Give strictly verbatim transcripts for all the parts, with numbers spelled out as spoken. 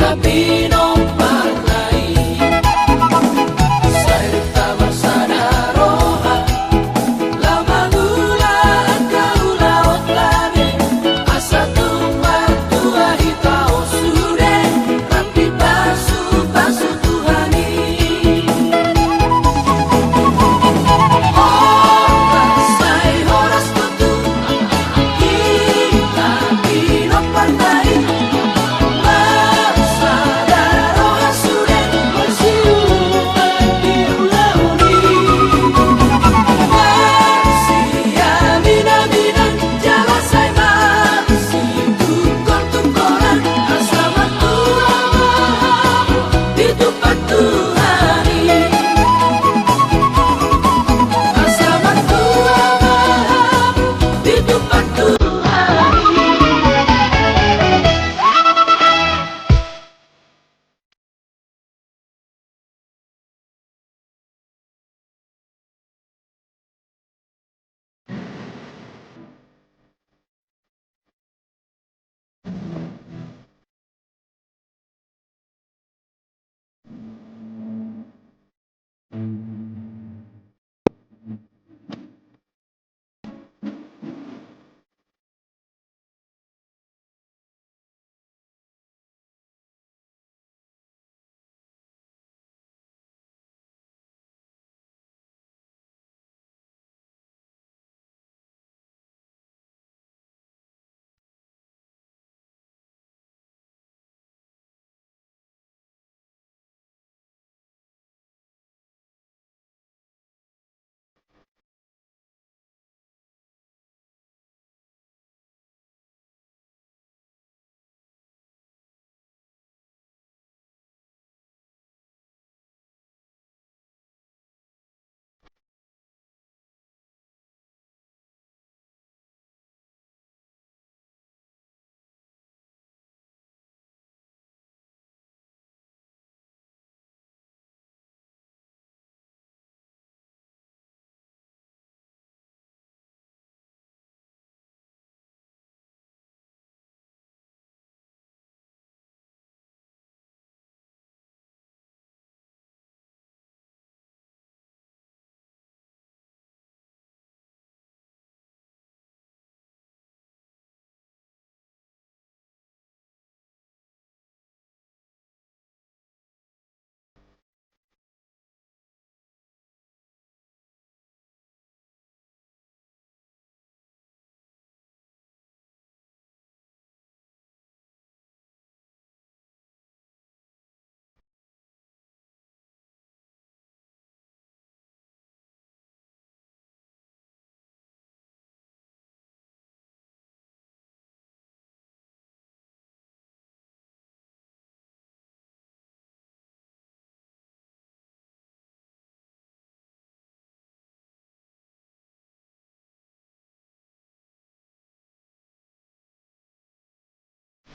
Pinomparna i, sai tama sada roha, laho mangula angka ulaon lage, asa tung martua hita on sude, rap dipasupasu Tuhan i. Horas sai horas tutu, hita pinomparna i.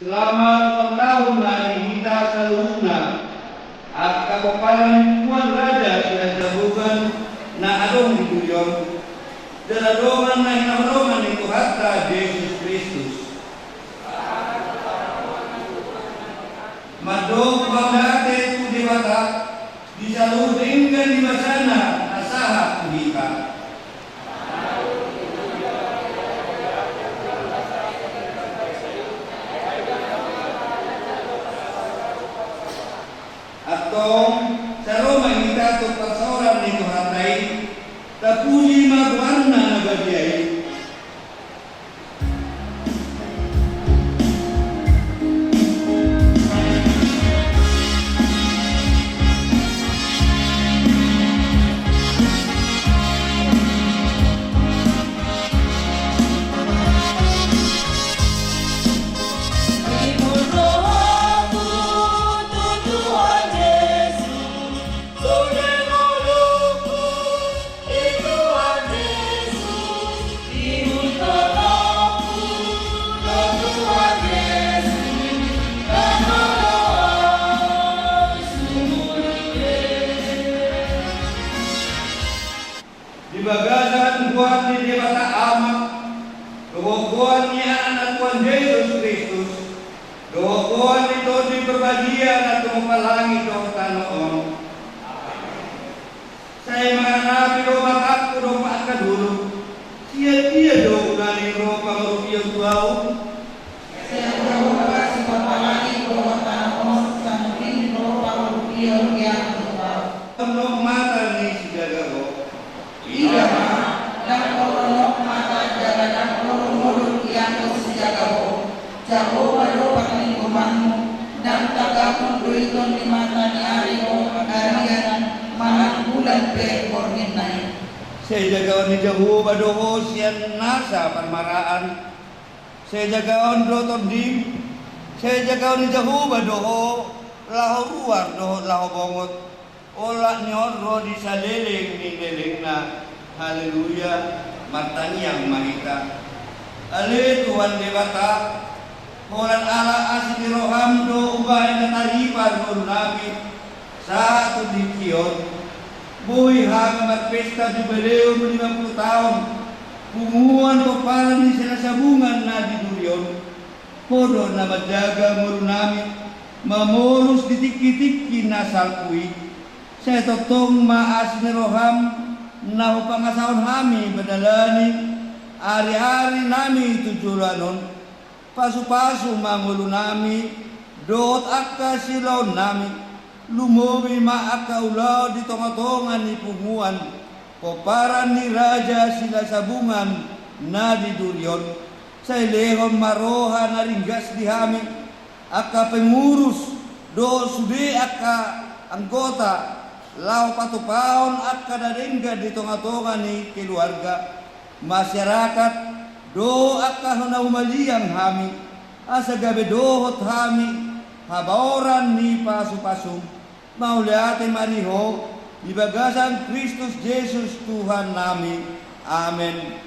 Selamat ulang tahun ma di hita saluhutna, angka pomparan ni punguan Raja Siahaan Jambugan na adong di dunion, jala dongan na hinaholongan ni Tuhanta Jesus Kristus. Mandok mauliate tu Debata di saluhut denggan ni basana na sahat tu hita. Antong, sai ro ma hita tu parsaoran ni Tuhanta i, tapuji ma goarna na badia i. Dia na tumompa langit dohot tano on. Sai mangaranapi do matangku dompak angka dolok. Sian dia do ulaning ro pangurupion tu ahu? Sian Jahowa sipompa langit dohot tano on, sanundung do pangurupion di ahu tu ahu. Unok mata ni sijaga ho. Ida ma, ndang unok mata jala ndang modom di anggo sijaga ho. Jahowa do panglinggomanmu, ndang tagamon do iton ni mata ni ari ho harian manang bulan pe borngin na i. Sai jagaon ni Jahowa do ho sian nasa parmaraan. Sai jagaon do tondim. Sai jagaon ni Jahowa do ho laho ruar dohot laho bongot. Olat ni on ro di saleleng ni lelengna. Haleluya. Martangiang ma hita. Ale Tuhan Debata, holan ala asi ni roham do umbahen na taripar ngolunami sahat tu tingki on. Boi hami marpesta jubileum lima pulu taon punguan pomparan ni Silasabungan na di duri on. Ho do na manjaga ngolunami mamolus di tingki-tingki na salpu i. Sai tongtong ma asi ni roham na hupangasahon hami mandalani ari-ari nami tu joloan on. Pasu-pasu ma ngolunami dohot angka siulaonnami. Lumobi ma angka ulaon di tonga-tonga ni punguan pomparan ni Raja Silasabungan na di duri on. Sai lehon ma roha na ringgas di hami, angka pengurus dohot sude angka anggota, laho patupaon angka na denggan di tonga-tonga ni keluarga, masyarakat dohot angka na humaliang hami, asa gabe dohot hami habaoran ni pasu-pasum. Mauliate ma di Ho di bagasan Kristus Jesus Tuhannami. Amen.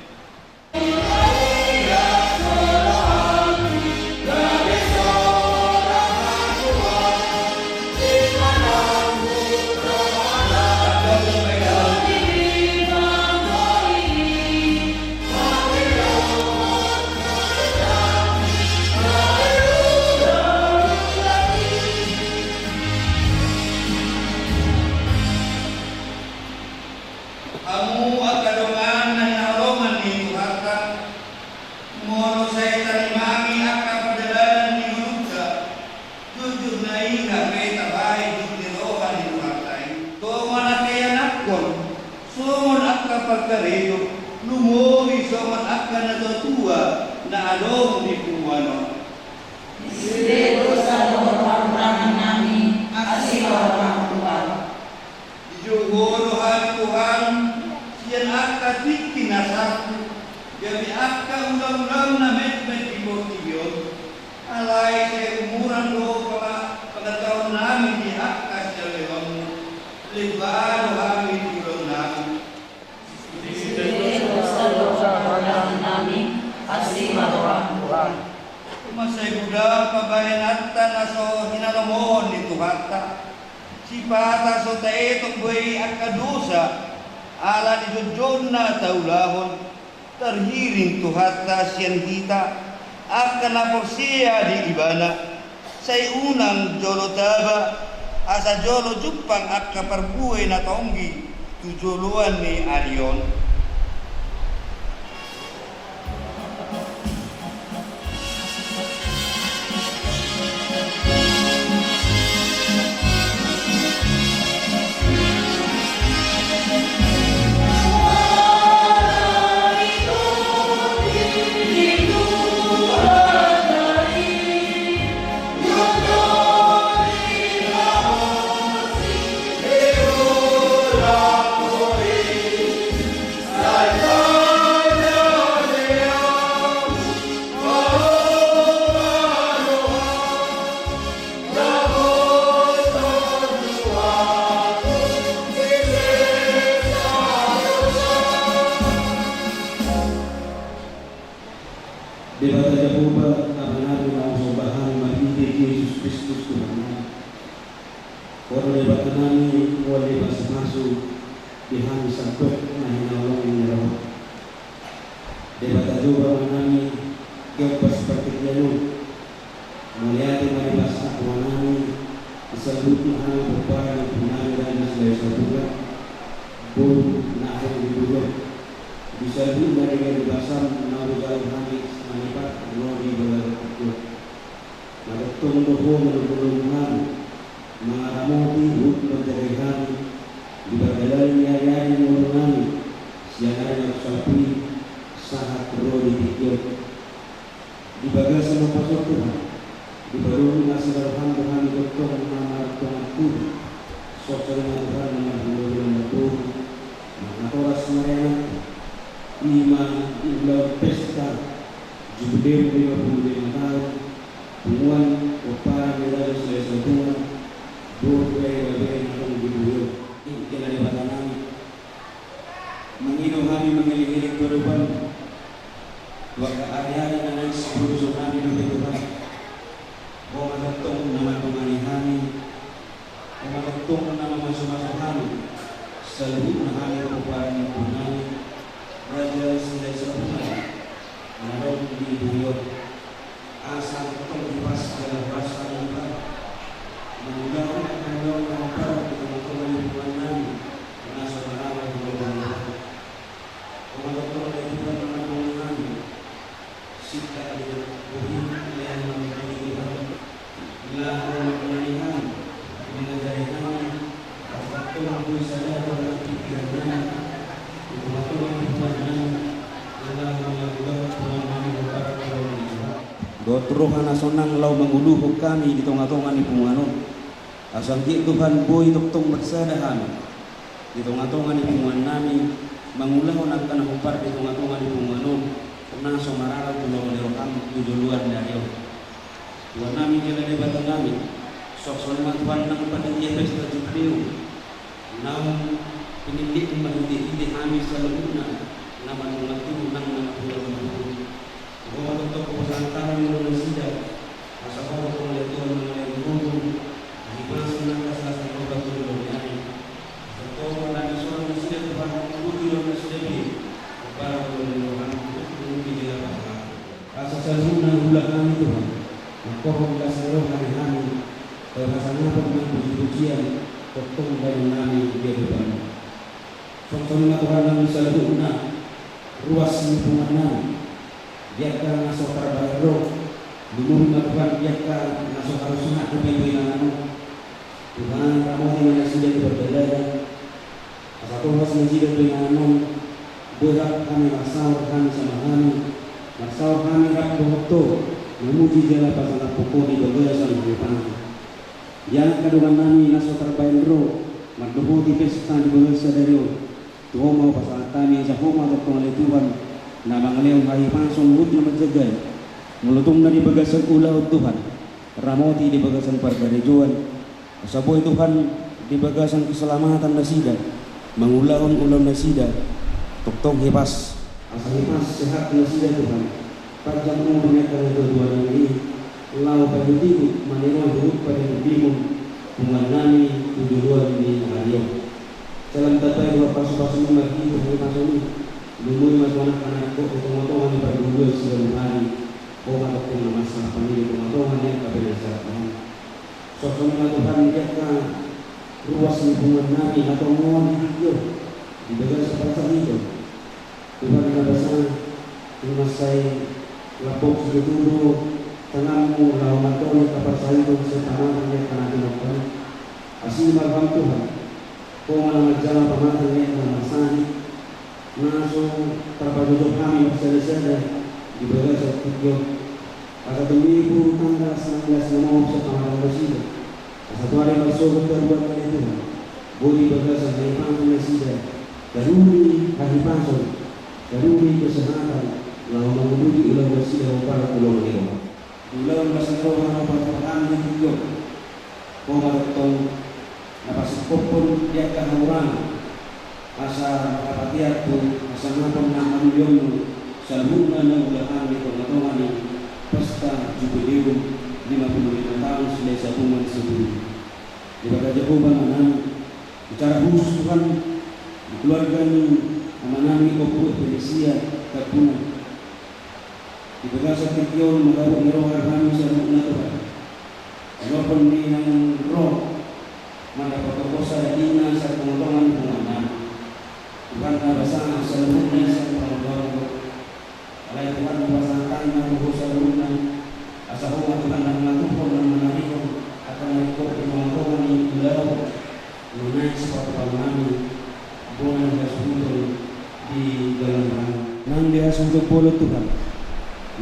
Hamu angka dongan na hinaholongan ni Tuhanta, molo sai tarimangi angka pardalanan ni ngolunta, jujur na i hape tabahen jut ni roha ni Tuhanta i. Songon angka ianakhon, songon angka parkarejo, lumobi songon angka natua-tua na adong di punguan on. Di sude dosa dohot hahurangan nami, asi ma roham Tuhan. Dijou Ho do hami Tuhan, sian angka tingki na salpu, gabe angka undang-undang na metmet di portibi on. Alai sai umuran do panga-, pangatahuon nami di angka sialehonmu, lemba do hami di ulaon nami. Di sude dosa dohot hahurangan nami, asi ma roham Tuhan. Mansai godang pambahenanta na so hinalomohon ni Tuhanta. Sipata so taetok be i angka dosa, ala ni jongjongna taulahon, tarhirim Tuhanta sian hita, angka na porsea di Ibana. Sai unang jolo taba, asa jolo jumpang angka parbue na tonggi tu joloan ni ari on. Debata Jahowa, Amanami na husomba hami marhite Jesus Kristus Tuhannami. Ho do Debatanami, mual ni pasu-pasu di hami sangkot na hinaholongan ni roha. Debata Jahowa Amanami, gompas partingkian on. Mauliate ma di pasu-pasu Amanami, Saluhutna hami pomparan ni ompungnami Raja Silahisabungan, boru Nahor di Bugo. Di saluhutna denggan ni basam na hujalo hami manipat ro di bagasan tingki on. Manongtong do ho manogunogu hami, mangaramoti huhut manjagai hami di pardalanan ni ariari ni ngolunami sian ari na salpu i sahat ro di tingki on. Di bagasan ombas on Tuhan, dipadongani asi ni roham do hami tongtong na mardongan tubu. Songon i ma Tuhan na marhulahula marboru, marnatoras marianak, i ma di ulaon pesta Jubileum lima puluh lima taon punguan pomparan ni Raja Silahisabungan, boru Dae Babe na adong di Bugo. Jala Debatanami, mangido hami mangelek-elek tu adopanmu tu angka ari-ari na naeng sibotohononnami dope Tuhan. Ho ma tongtong na mandongani hami, ho ma tongtong na mamasu-masu hami, saluhutna hami pomparan ni ompungnami Raja Silahisabungan na adong di Bugo. Asa tongtong hipas jala horas hami Tuhan mangulahon angka ulaon na hombar di tonga-tonga ni punguannami na so maralo tu lombu ni roham. Ho ma tongtong ale Tuhan na mandongani hami, sinta ale bohi lean mangulahon Tuhan, laho mandongani hami, mangajari hami, asa tongtong boi sada tu dalam pingkirannami, di tonga-tonga ni punguannami, laho mangulahon punguannami hombar tu lombu ni roham. Dohot roha na sonang laho manguluhon hami di tonga-tonga ni punguan on. Asa anggiat Tuhan boi tongtong marsada hami di tonga-tonga ni punguannami, mangulahon angka na hombar di tonga-tonga ni punguan on, na so maralo tu lombu ni roham tu joloan ni ari on. Tuhannami jala Debatanami, songon i ma Tuhan nang panitia pesta Jubileum, naung pinillitmu marhite-hite hami saluhutna na mardongan tubu nang na marhulahula marboru. Ho ma tongtong hupasahat hami ulaon nasida, asa ho ma tongtong ale Tuhan mangalehon gogo, hahipason nang las-las ni roha tu joloan ni ari. Asa tongtong na dison nasida Tuhan mangulahon ulaon nasida be, hombar tu lombu ni roham, tu tingki jala pahala. Asa saluhutna na huula hami Tuhan, mangkorhon las ni roha ni hami, tu hasangapon nang puji-pujian, tongtong baenonnami di adopanmu. Songon i ma Tuhan nang saluhutna ruas ni punguannami, di angka na so tarbahen ro, lumobi ma Tuhan di angka na so haru sahat dope tu inganan on. Tuhan, ramoti ma nasida di pardalanan, asa tolhas nasida tu inganan on, boi rap hami marsaor hami sama hami, marsaor hami rap dohot ho, mamuji jala pasangaphon ho di bagasan hahipason. Di angka dongannami na so tarbahen ro, mandohoti pesta di bagasan sadari on, tu ho ma hupasahat hami, asa ho ma tongtong ale Tuhan, na mangalehon hahipason huhut na manjagai, molo tung na di bagasan ulaon Tuhan, ramoti di bagasan parkarejoan, asa boi Tuhan di bagasan keselamatan nasida, mangulahon ulaon nasida, tongtong hipas. Asa hipas sehat nasida Tuhan, panjang umur ni angka natuatuanami, laho paihut-ihut maniroi huhut panimbimon punguannami tu joloan ni ari on. Salam tambai dohot pasu-pasum marhite hahipason i, lumobi ma tu anak-anakmu di tonga-tonga ni pargogoi siganup ari, ho ma tongtong na mansai pangili di tonga-tonga ni angka penasehat. Songon i ma Tuhan di angka ruas ni punguannami na tongon di tingki on, di bagasan parsahiton. Tuhan na basa, tung mansai lambok situtu do tanganmu laho mantoli angka parsahiton sian pamatang ni angka na tinompar. Asi ma roham Tuhan, ho ma na manjalo pamatang ni angka na marsahit, na so tarpajojok hami marsada-sada di bagasan tingki on. Asa tumibu tangkas nang las na mohop sian pamatang nasida. Asa tu ari marsogot haruan ale Tuhan, boi di bagasan hahipason nasida, taruli hahipason, taruli kesehatan, laho mangulahon ulaon nasida hombar tu lombu ni roha. Di ulaon las ni roha na hupasahat hami di tingki on, ho ma tongtong na pasingkophon di angka hahurangan, asa tapatean tu hasangapon nang hamuliaonmu, saluhutna na huula hami di tonga-tonga ni pesta Jubileum lima puluh lima taon Silahisabungan Siburung. Debata Jahowa Amanami, secara khusus Tuhan, di keluarga ni amanami Ompu Evelisia Tambunan, di bagasan tingki on manghatai roha hami saluhutna Tuhan. Di lopo ni naung ro Bolon Tuhan,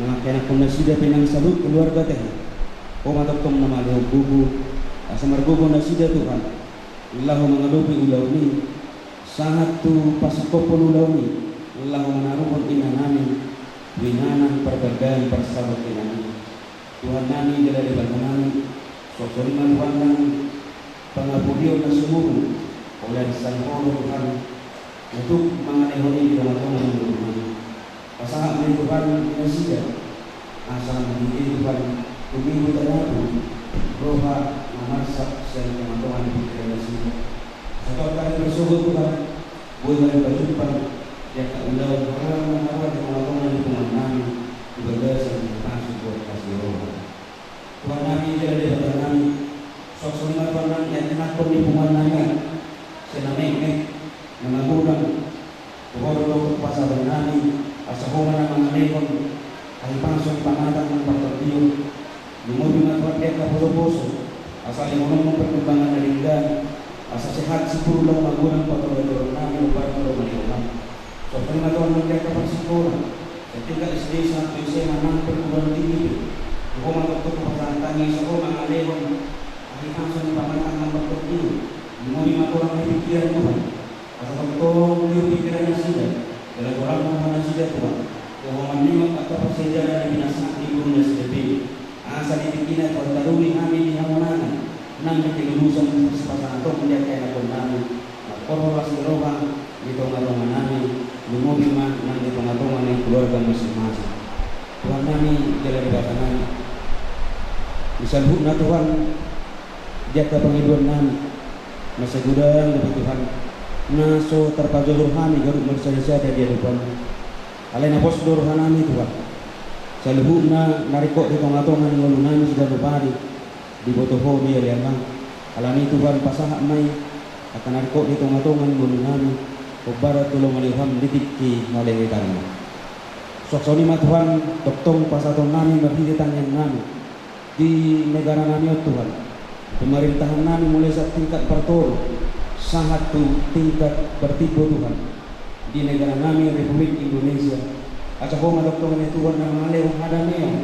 mangkahenakkon nasida pe nang saluhut keluarga tahe. Ho ma tongtong na mangalehon gogo, asa margogo nasida Tuhan, laho mangadopi ulaon i, sahat tu pasingkophon ulaon i, laho manaruhon inanami, tu inganan parbanggaan parsabothonon i. Tuhan nami, jala Debata nami, suang songon i ma Tuhan nang pangapulon na sumurung, holan sian Ho do Tuhan, na tuk mangalehon i di tongatonga ni ngolunami. Pasahat ma i Tuhan di nasida, asa mangihut Tuhan, tumimbo tanabu, roha na marsak sian tongatonga ni pikiran nasida. Asa Tuhan, hami marsogot Tuhan, boi hami pajumpang di angka ulaon na roa na roa di tongatonga ni punguan nami, di bagasan na pasu buat kasih roha. Tuhan nami, jala Debata nami, suang songon i ma Tuhan nang iangkanakkon ni punguan nami, sai na mekmek, na magodang, tu Ho do tongtong pasahaton nami, asa Ho ma na mangalehon hahipason, pamatang nang partondion. Lumobi ma Tuhan di angka posoposo, asa lehononmu perkembangan na denggan, asa sehat sipulu laho magodang patoruan nami, lupa laho mangalehon. Suang songon i ma Tuhan nang di angka parsikola, sian tingkat S D sahat tu S M A nang perguruan tinggi pe. Ho ma tongtong pasahat nami, asa Ho mangalehon hahipason, pamatang nang partondion. Lumobi ma Tuhan di pikiran Tuhan, asa tongtong di pikiran nasida, jala golangkon ma nasida Tuhan, laho maningot angka parsiajaran na binahen ni guru nasida pe. Asa di tingkina Tuhan taruli hami di hamonangan, nang di kelulusan, sipasahaton di angka ianakhon nami, marporhoras ni roha di tongatonga nami, lumobi ma nang di tongatonga ni keluarga masing-masing. Tuhan nami, jala Debata nami, di saluhutna Tuhan, di angka pangidoan nami, na sai godang dope Tuhan, na so tarpajojor hami ganup marsadasada di adopanmu. Alai na pos do rohanami Tuhan, saluhutna na ringkot di tongatonga ni ngolunami siganup ari, diboto Ho do i ale Amang. Alani i Tuhan, pasahat ma i, angka na ringkot di tongatonga ni ngolunami, hombar tu lomo ni roham di tingki na leleng i. Suang songon i ma Tuhan, tongtong pasahaton nami marhite tangiang nami, di negara nami on Tuhan, pemerintahan nami mulai sian tingkat partoru sahat tu tingkat partimbo Tuhan, di negara nami Republik Indonesia. Asa Ho ma tongtong ale Tuhan na mangalehon hadameon,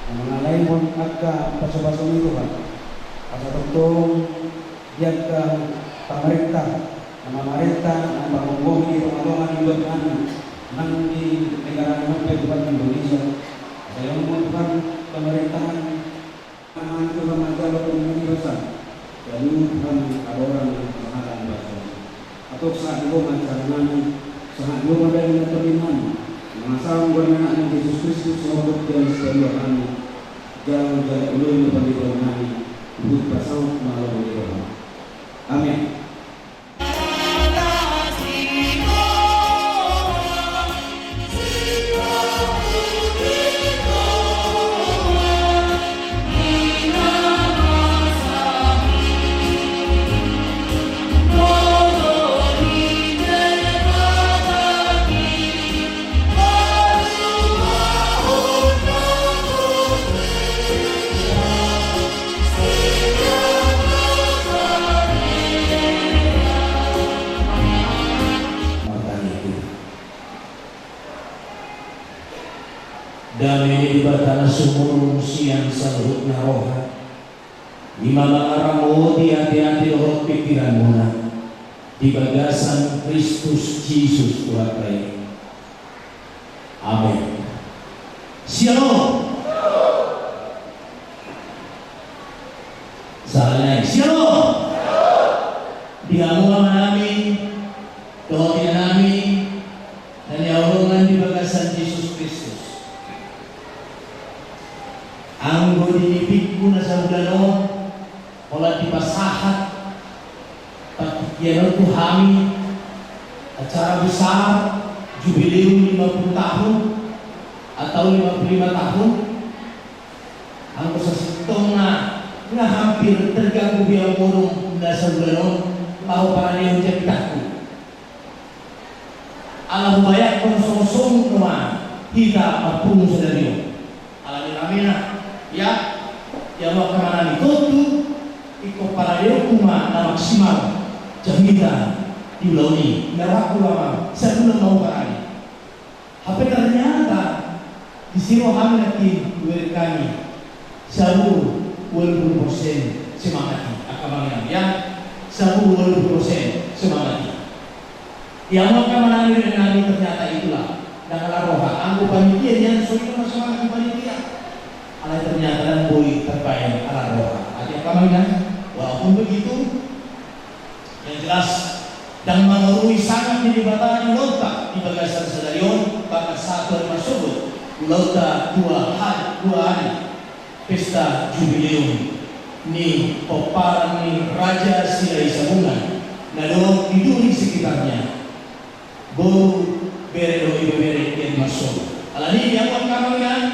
na mangalehon angka pasupasum i Tuhan. Asa tongtong di angka pamarenta, na mamarenta, na manggomgomi di tongatonga ni luat nami, nang di negara nami pe Tuhan Indonesia. Asa lehononmu Tuhan pemerintahan, na manjalo pemerintahan, jalo Tuhan adaran na pasahaton basa. Antong sahat di Ho ma acara nami, sahat di Ho ma daging nang tondi nami, mangasahon goar ni Anakmu Jesus Kristus, Ho ma tongtong sipaduahon nami. Jalo, jalo ulaon ni pangidoan nami, huhut pasaut ma lomo ni roham. Amen. Martangiang hita. Dame ni Debata na sumurung sian saluhutna roha, i ma mangaramoti ateate dohot pingkiranmuna di bagasan Kristus Jesus Tuhanta i. Amen. Syalom. Sahat nai. Syalom. Di hamu amanami dohot inanami na hinaholongan di bagasan Jesus Kristus. Anggo di nipikku na sabulan on, holan dipasahat partingkian on tu hami acara besar jubileum lima puluh tahun atau lima puluh lima tahun. Anggo sasintongna nga hampir terganggu biang modom na sabulan on laho paradehon jamitangku. Ala hubayanghon songon songon ma hita marpungu sadari on. Alani ramena, ya, ya, angka amanami, tontu ingkon paradeonku ma na maksimal jamita di ulaon i, na rap ulama sabulan ma huparade. Hape ternyata disi rohami nangkin, dibereng hami sabur ualu pulu persen semangat i, angka amang inang, ya. Sabur ualu pulu persen semangat i. Ya, angka amang inang, ternyata itulah, ndang ala roha. Anggo panitia nian songon i ma semangat ni panitia. Alai ternyata ndang boi terbaen ala roha. Jadi angka amang inang, walaupun begitu, yang jelas, ndang mangorui sangap ni Debata di ulaonta di bagasan sadari on, bahkan sahat tu ari marsogot, ulaonta dua hari, dua hari pesta jubileum ni pomparan ni Raja Silahisabungan na dong di dua sekitarnya. Boru, bere dohot ibebere, di ari marsogot. Alani i, angka amang inang,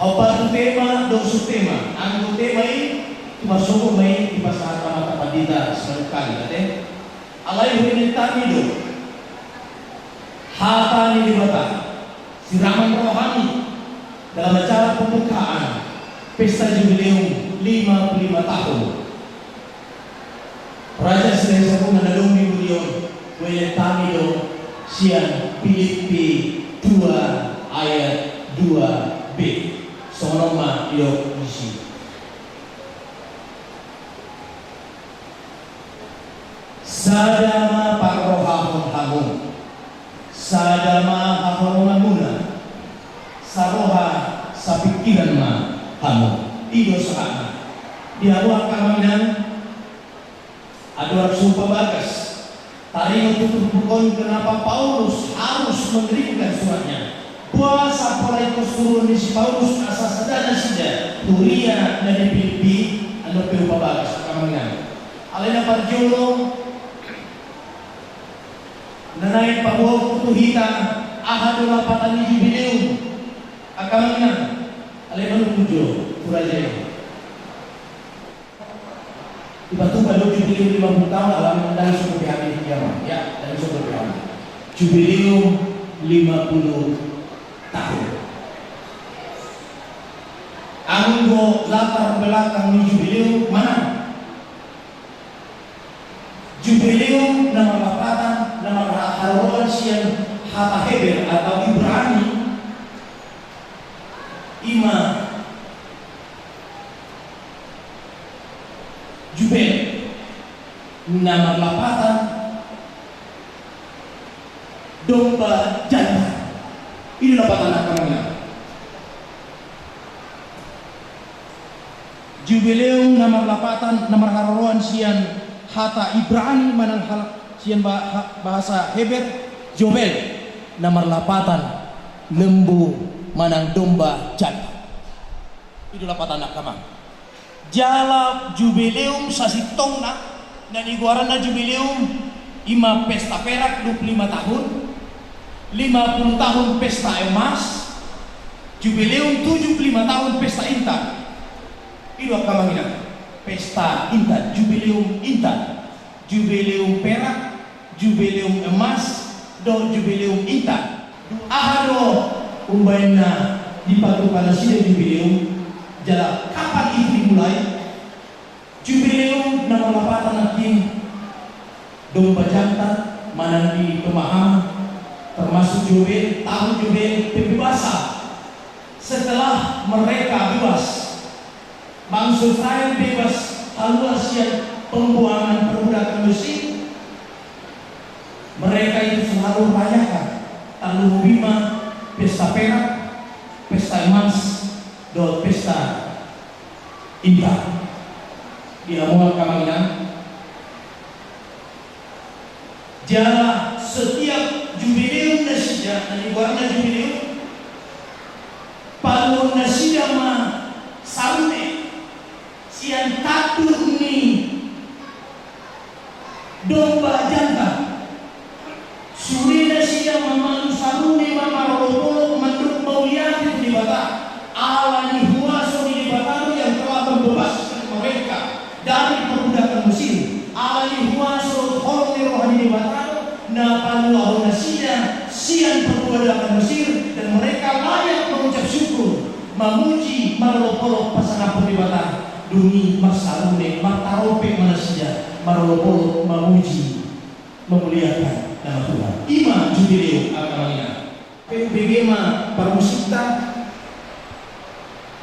hombar tu tema dohot sutema. Anggo tema i, tu marsogot ma i dipasahat amanta pandita simanungkalit, ate. Alai huingot hami do hata ni Debata, siraman rohami dalam acara pembukaan pesta jubileum lima puluh lima tahun Raja Silahisabungan na dong di hurion, huingot hami do sian Pilippi dua ayat dua b. Songon on ma didok disi. Sada ma parrohahon hamu, sada ma haholonganmuna, saroha sapingkiran ma hamu. I do sahatna. Di hamu angka amang inang, andorang so hupabagas, taringot tu turpuk on kenapa Paulus harus mengirimkan suratnya. Boasa pola ingkon suruon ni si Paulus asa sada nasida huria na di Pilippi? Andorang pe hupabagas, angka amang inang. Alai na parjolo, na naeng paboaonku tu hita, aha do lapatan ni jubileum, angka amang inang? Alai manungkun jo tu raja i. Dipatupa do jubileum lima puluh tahun, alai ndang dison dope hami, ya, ndang dison dope hami. Jubileum lima puluh tahun. Anggo latar belakang ni jubileum, manang jubileum na marlapatan, na marharoroan sian hata Heber atau Ibrani, i ma jubel, na marlapatan domba jantan. I do lapatanna, angka amang inang. Jubileum na marlapatan, na marharoroan sian hata Ibrani manang hal-, sian ba-, ha-, bahasa Heber, Yobel, na marlapatan lembu manang domba jantan. I do lapatanna, angka amang. Jala jubileum sasintongna, na nigoaranna jubileum, i ma pesta perak dua puluh lima tahun, lima puluh tahun pesta emas, jubileum tujuh puluh lima tahun pesta intan. I do, angka amang inang, pesta intan, jubileum intan. Jubileum perak, jubileum emas, dohot jubileum intan. Aha do umbahen na dipatupa nasida jubileum, jala kapan i dimulai? Jubileum na marlapatan nangkin domba jantan, manang di pemahaman, termasuk Yobel, tahun Yobel pembebasan. Setelah mereka bebas, bangso Israel bebas haluar sian pembuangan perbudakan Mesir, mereka itu selalu rayakan tarlumobi ma pesta perak, pesta emas, dohot pesta intan. Di hamu angka amang inang, jala setiap jubileum nasida, na nigoarna jubileum, paluahon nasida ma sarune sian tanduk ni domba jantan. Sude nasida mamalu sarune ma marolopolop mandok mauliate tu Debata. Ala ni huaso ni Debata do yang telah membebaskan mereka dari perbudakan Mesir. Ala ni huaso holong ni roha ni Debata do na paluahon nasida sian perbudakan Mesir, dan mereka layak mengucap syukur, mamuji, marolopolop pasangaphon Debata. Dung i marsarune, martarompet ma nasida, marolopolop, mamuji, memuliakan nama Tuhan. I ma jubileum, angka amang inang. P U B G ma parmusikta.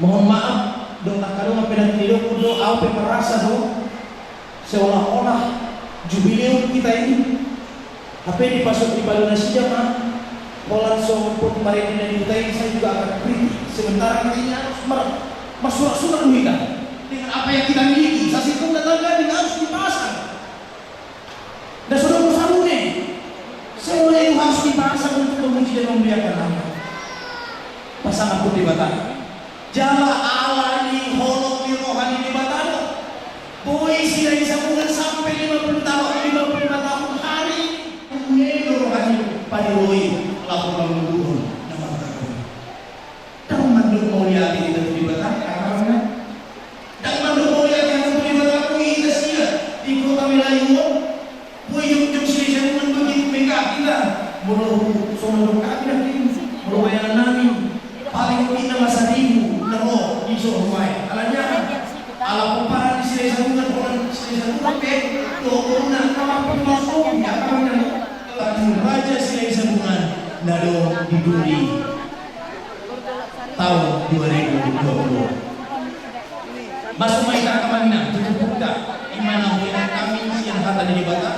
Mohon maaf, dong angka dongan pe na tinidokku do, au pe merasa do seolah-olah jubileum kita ini. Hape dipasuk di balu nasida ma, holan so pot marende na di huta i, saya juga akan kritik. Sementara kita ini harus mer-, marsurak-surak do hita dengan apa yang kita miliki. Sasintongna tangga ini harus dipasang. Nda so dong sabune. Semua itu harus dipasang untuk memuji dan memuliakan Allah. Pasangaphon Debata. Jala ala ni holong ni roha ni Debata do. Boi Silahisabungan sampe lima puluh taon, lima puluh lima taon hari. Mulai do roha ni padiroi laho manguluhon na martagor. Ndang mandok mauliate hita tu Debata, karena ndang mandok mauliate hita tu Debata, boi hita sian di kota Melayu on. Boi jongjong Silahisabungan, boi mengkahi hita. Molo songon hami nangkin, molo bayanan nami, paling tinggi nama saribu na ro di son nuaeng. Alana ala pomparan ni Silahisabungan, pomparan Silahisabungan pe, dohot boru na, nama pemaso, ya, kami nang, Raja Silahisabungan na adong di Duri. Taon dua ribu dua puluh. Masuk ma hita angka amang inang tu turpukta, i ma na hubahen hami sian hata ni Debata,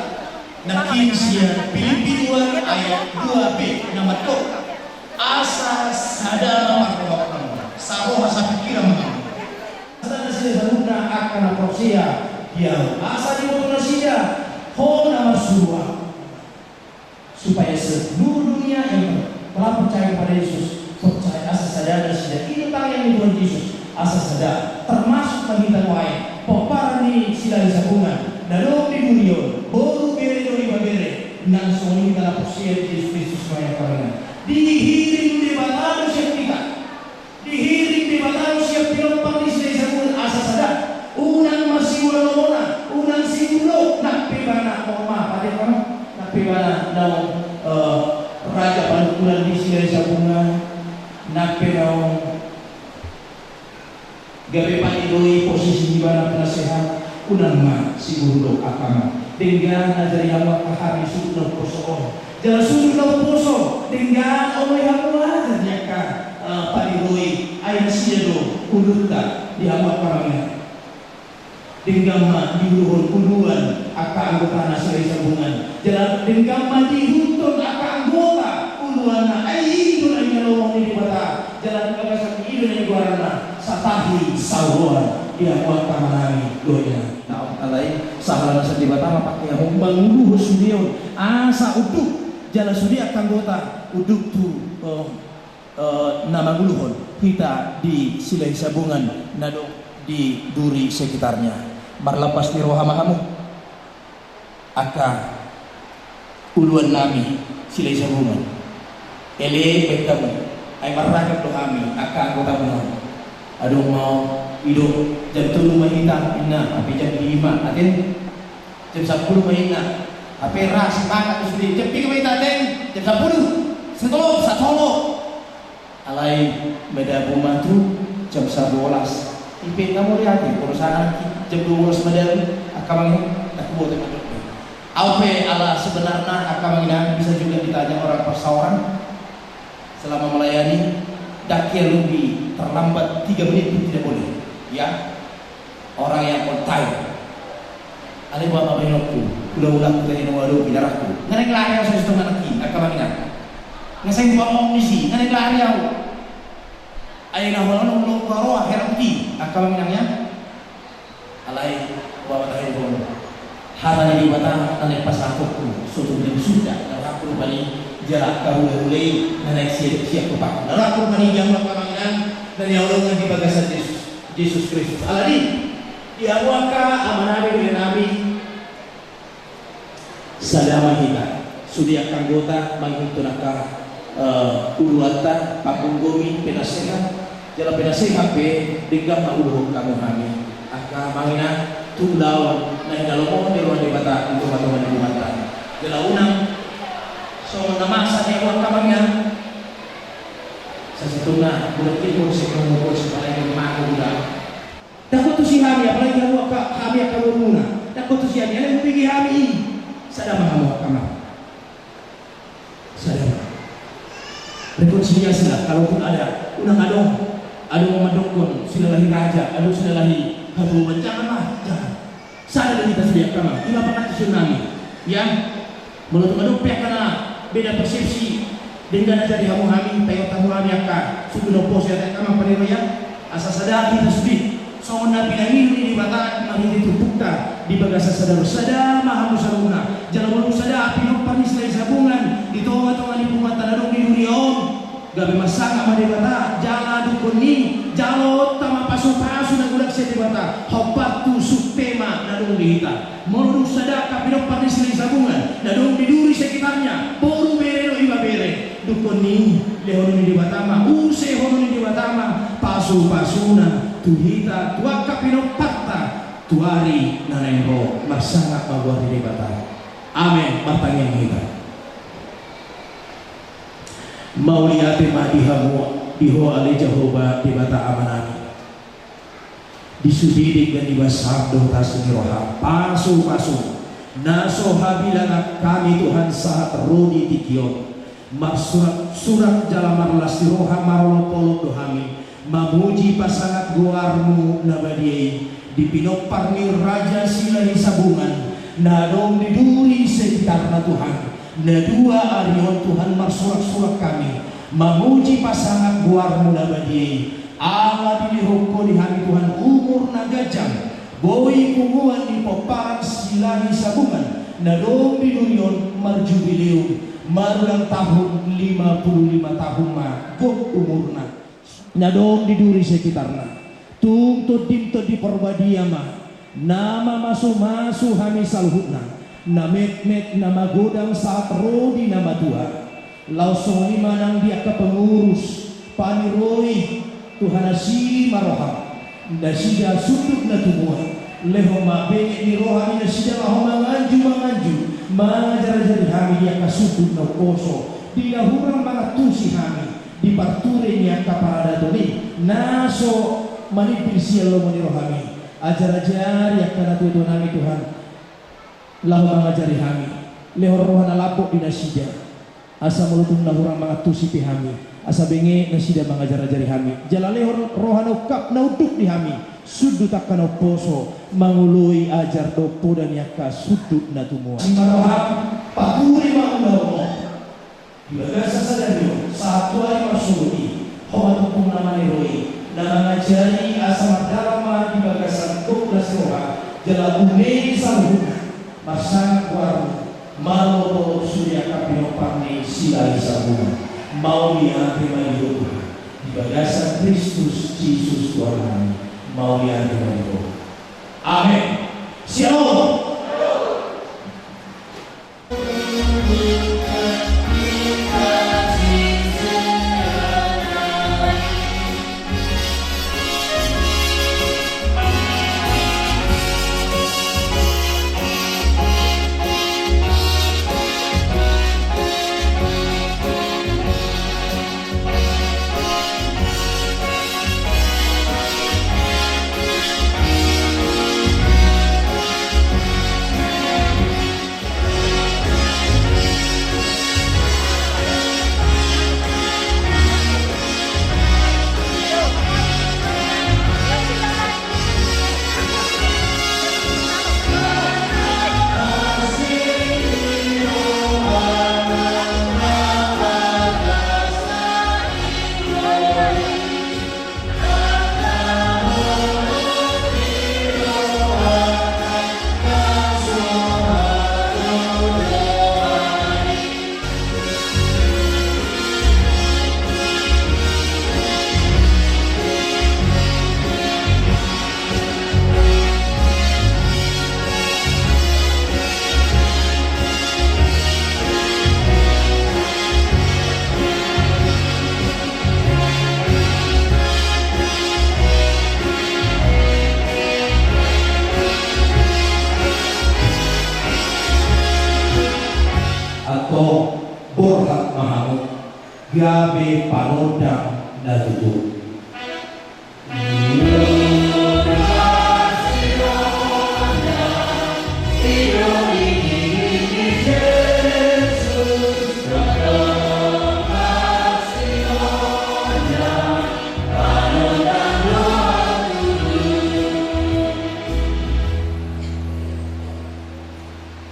nangkin sian Pilippi dua ayat dua b na mandok: Asa sada ma parrohaon, saroha sapingkiran ma hamu. Asa na sisaruna angka na porsea di Ahu, asa diboto nasida Ho na marsuru Ahu. Supaya seluruh dunia yang telah percaya kepada Yesus percaya, asa sada nasida i do tangiang ni Tuhan Jesus, asa sada, termasuk ma hita nuaeng pomparan ni Silahisabungan na adong di Duri on, boru, bere dohot ibebere, nang songon i hita na porsea di Jesus Kristus, nuaeng angka amang inang. Dihirim Debata do sian hita. Dihirim Debata do sian pinompar ni Silahisabungan asa sada. Unang ma siboan lomona, unang siboan, nang pe ibana, mohon maaf, ate, nang pe ibana naung, eh, raja panungkunan di Silahisabungan, nang pe naung gabe paidoi posisi ni ibana penasehat, unang ma siboan do angka amang. Denggan ajari hamu angka hami sundut na umposo on. Jala sundut na umposo, denggan oloi hamu ajar ni angka, eh, paidoi, ai nasida do uluanta di hamu angka amang inang. Denggan ma diuluhon uluan angka anggotana Silahisabungan. Jala denggan ma diihuthon angka anggota uluanna, ai i do na hinalomohon ni Debata. Jala di bagasan i do na nigoaranna satahi saoloan di hamu angka amanami dohot inanami. Alai sahala na sian Debata ma pake hamu manguluhon sude on, asa unduk jala sude angka anggota unduk tu, eh, eh, na manguluhon hita di Silahisabungan na adong di Duri sekitarnya. Marlampas ni roha ma hamu angka uluannami Silahisabungan. Ele baen hamu, ai marragam do hami angka anggotamuna on. Adong ma on, i do, jam tolu ma hita, inna, hape jam lima, ate? Jam sampulu ma hita, hape ra simangat do sude. Jam piga ma hita, ate? Jam sampulu. Satolo, satolo. Alai madabu ma tu jam sabolas. I pe na moriate, molo sanga jam dua bolas madabu, angka amang inang, na huboto mandok be. Au pe ala sebenarna, angka amang inang, bisa juga ditanya orang perseorangan. Selama melayani, ndang hea lobi terlambat tiga menit pun tidak boleh. Ya. Orang yang on time. Alai boha ma bahenonku, hulahulangku, taringot tu adopi, darahku. Nga naeng lari au sasintongna nangkin, angka amang inang. Nga sai hupaomisi, nga naeng lari au. Ai na holan on, ulo, ulo, roha, heran ti, angka amang inang, ya. Alai boha ma tahe, boha ma. Hata ni Debata na naeng pasahatonku, so tung naeng suda, na rohangku rupani jala angka hulahula i na naeng sian, sian hupahon. Na rohangku rupani jala angka amang inang, na nihaholongan di bagasan Jesus. Jesus Kristus. Alani i, di hamu angka amanami dohot inanami, sada ma hita. Sude angka anggota mangihuthon angka, eh, uluanta, panggomgomi, penasehat. Jala penasehat pe, denggan ma uluhon hamu hami. Angka amang inang, tu ulaon na hinalomohon ni roha ni Debata, di tongatonga ni Debata. Jala unang songon na masa di hamu angka amang inang. Sasintongna, bulan ini mau sih, mau, mau sih, paling yang mau, udah. Ndang hutusi hami, apalagi hamu angka, hami angka borumuna. Ndang hutusi hami, alai hubege hami i. Sada ma hamu angka amang. Sada ma. Rekonsiliasi lah, kalaupun ada, unang adong, adong mandokkon silalahi raja, adong silalahi hatuaon, jangan lah, jangan. Sada do hita sude angka amang, ima pangantusion nami. Ya, molo tung adong pe angka na beda persepsi, denggan aja di hamu hami, taingot hamu hami angka suhut na umposo, ya, angka amang pangidoan. Asa sada hita sude songon na pinangido ni Debata marhite turpukta di bagasan sada dohot sada ma hamu saluhutna. Jala molo sada pinompar ni Silahisabungan di tonga-tonga ni punguanta na adong di dunia on, gabe marsangap ma Debata, jala dungkon i jaloonta ma pasu-pasu na godang sian Debata, hombar tu suhut pe ma na adong di hita. Molo dung sada angka pinompar ni Silahisabungan na adong di duri sekitarnya, boru bere do ibebere, dungkon i lehonon ni Debata ma, usehonon ni Debata ma pasu-pasuna tu hita, tu angka pinomparta, tu ari na naeng ro. Marsangap ma goar ni Debata. Amen. Martangiang hita. Mauliate ma di hamu, di Ho ale Jahowa Debata Amanami. Di sude denggan ni basam dohot asi ni roham, pasu-pasu na so habilangan hami Tuhan sahat ro di tingki on, marsurak-surak jala marlas ni roha marolop-olop do hami mamuji pasangap goarmu na badia i di pinompar ni Raja Silahisabungan na adong di duri sekitarna Tuhan. Na dua ari on Tuhan marsurak-surak hami mamuji pasangap goarmu na badia i. Ala dilehon Ho di hami Tuhan umur na ganjang, boi punguan ni pomparan Silahisabungan na adong di duri on marjubileum, marulang tahun, lima puluh lima tahun ma gok umurna na adong di duri sekitarna. Tung Tondim Tondi Porbadia ma na mamasu-masu hami saluhutna, na metmet na magodang sahat ro di na matua. Laos songon i ma nang di angka pengurus, paniroi, Tuhan, asi ma roham, nasida sundut na tumua. Lehon ma benget ni roha ni nasida laho manganju-manganju, mangajar-ajari hami di angka sundut na umposo, di na hurang mangantusi hami di parture ni angka paradaton i na so manimbir sian lomo ni roham i. Ajar-ajari angka natua-tua nami, Tuhan, laho mangajari hami. Lehon roha na lambok di nasida, asa molo tung na hurang mangantusi pe hami, asa benget nasida mangajar-ajari hami. Jala lehon roha na ungkap na unduk di hami, sundut angka na umposo, mangoloi ajar dohot poda ni angka sundut na tumua. Asi ma roham, paturi ma ulaonmu di bagasan sadari on sahat tu ari marsogot i. Ho ma tongtong na maniroi, na mangajari, asa mardalan ma di bagasan gok las ni roha jala une saluhutna. Marsangap goarmu, marolop-olop sude angka pinompar ni Silahisabungan. Mauliate ma di Ho Tuhan, di bagasan Kristus Jesus Tuhan nami. Mauliate ma di Ho. Amen. Syalom. Antong borhat ma hamu, gabe panondang na tutu.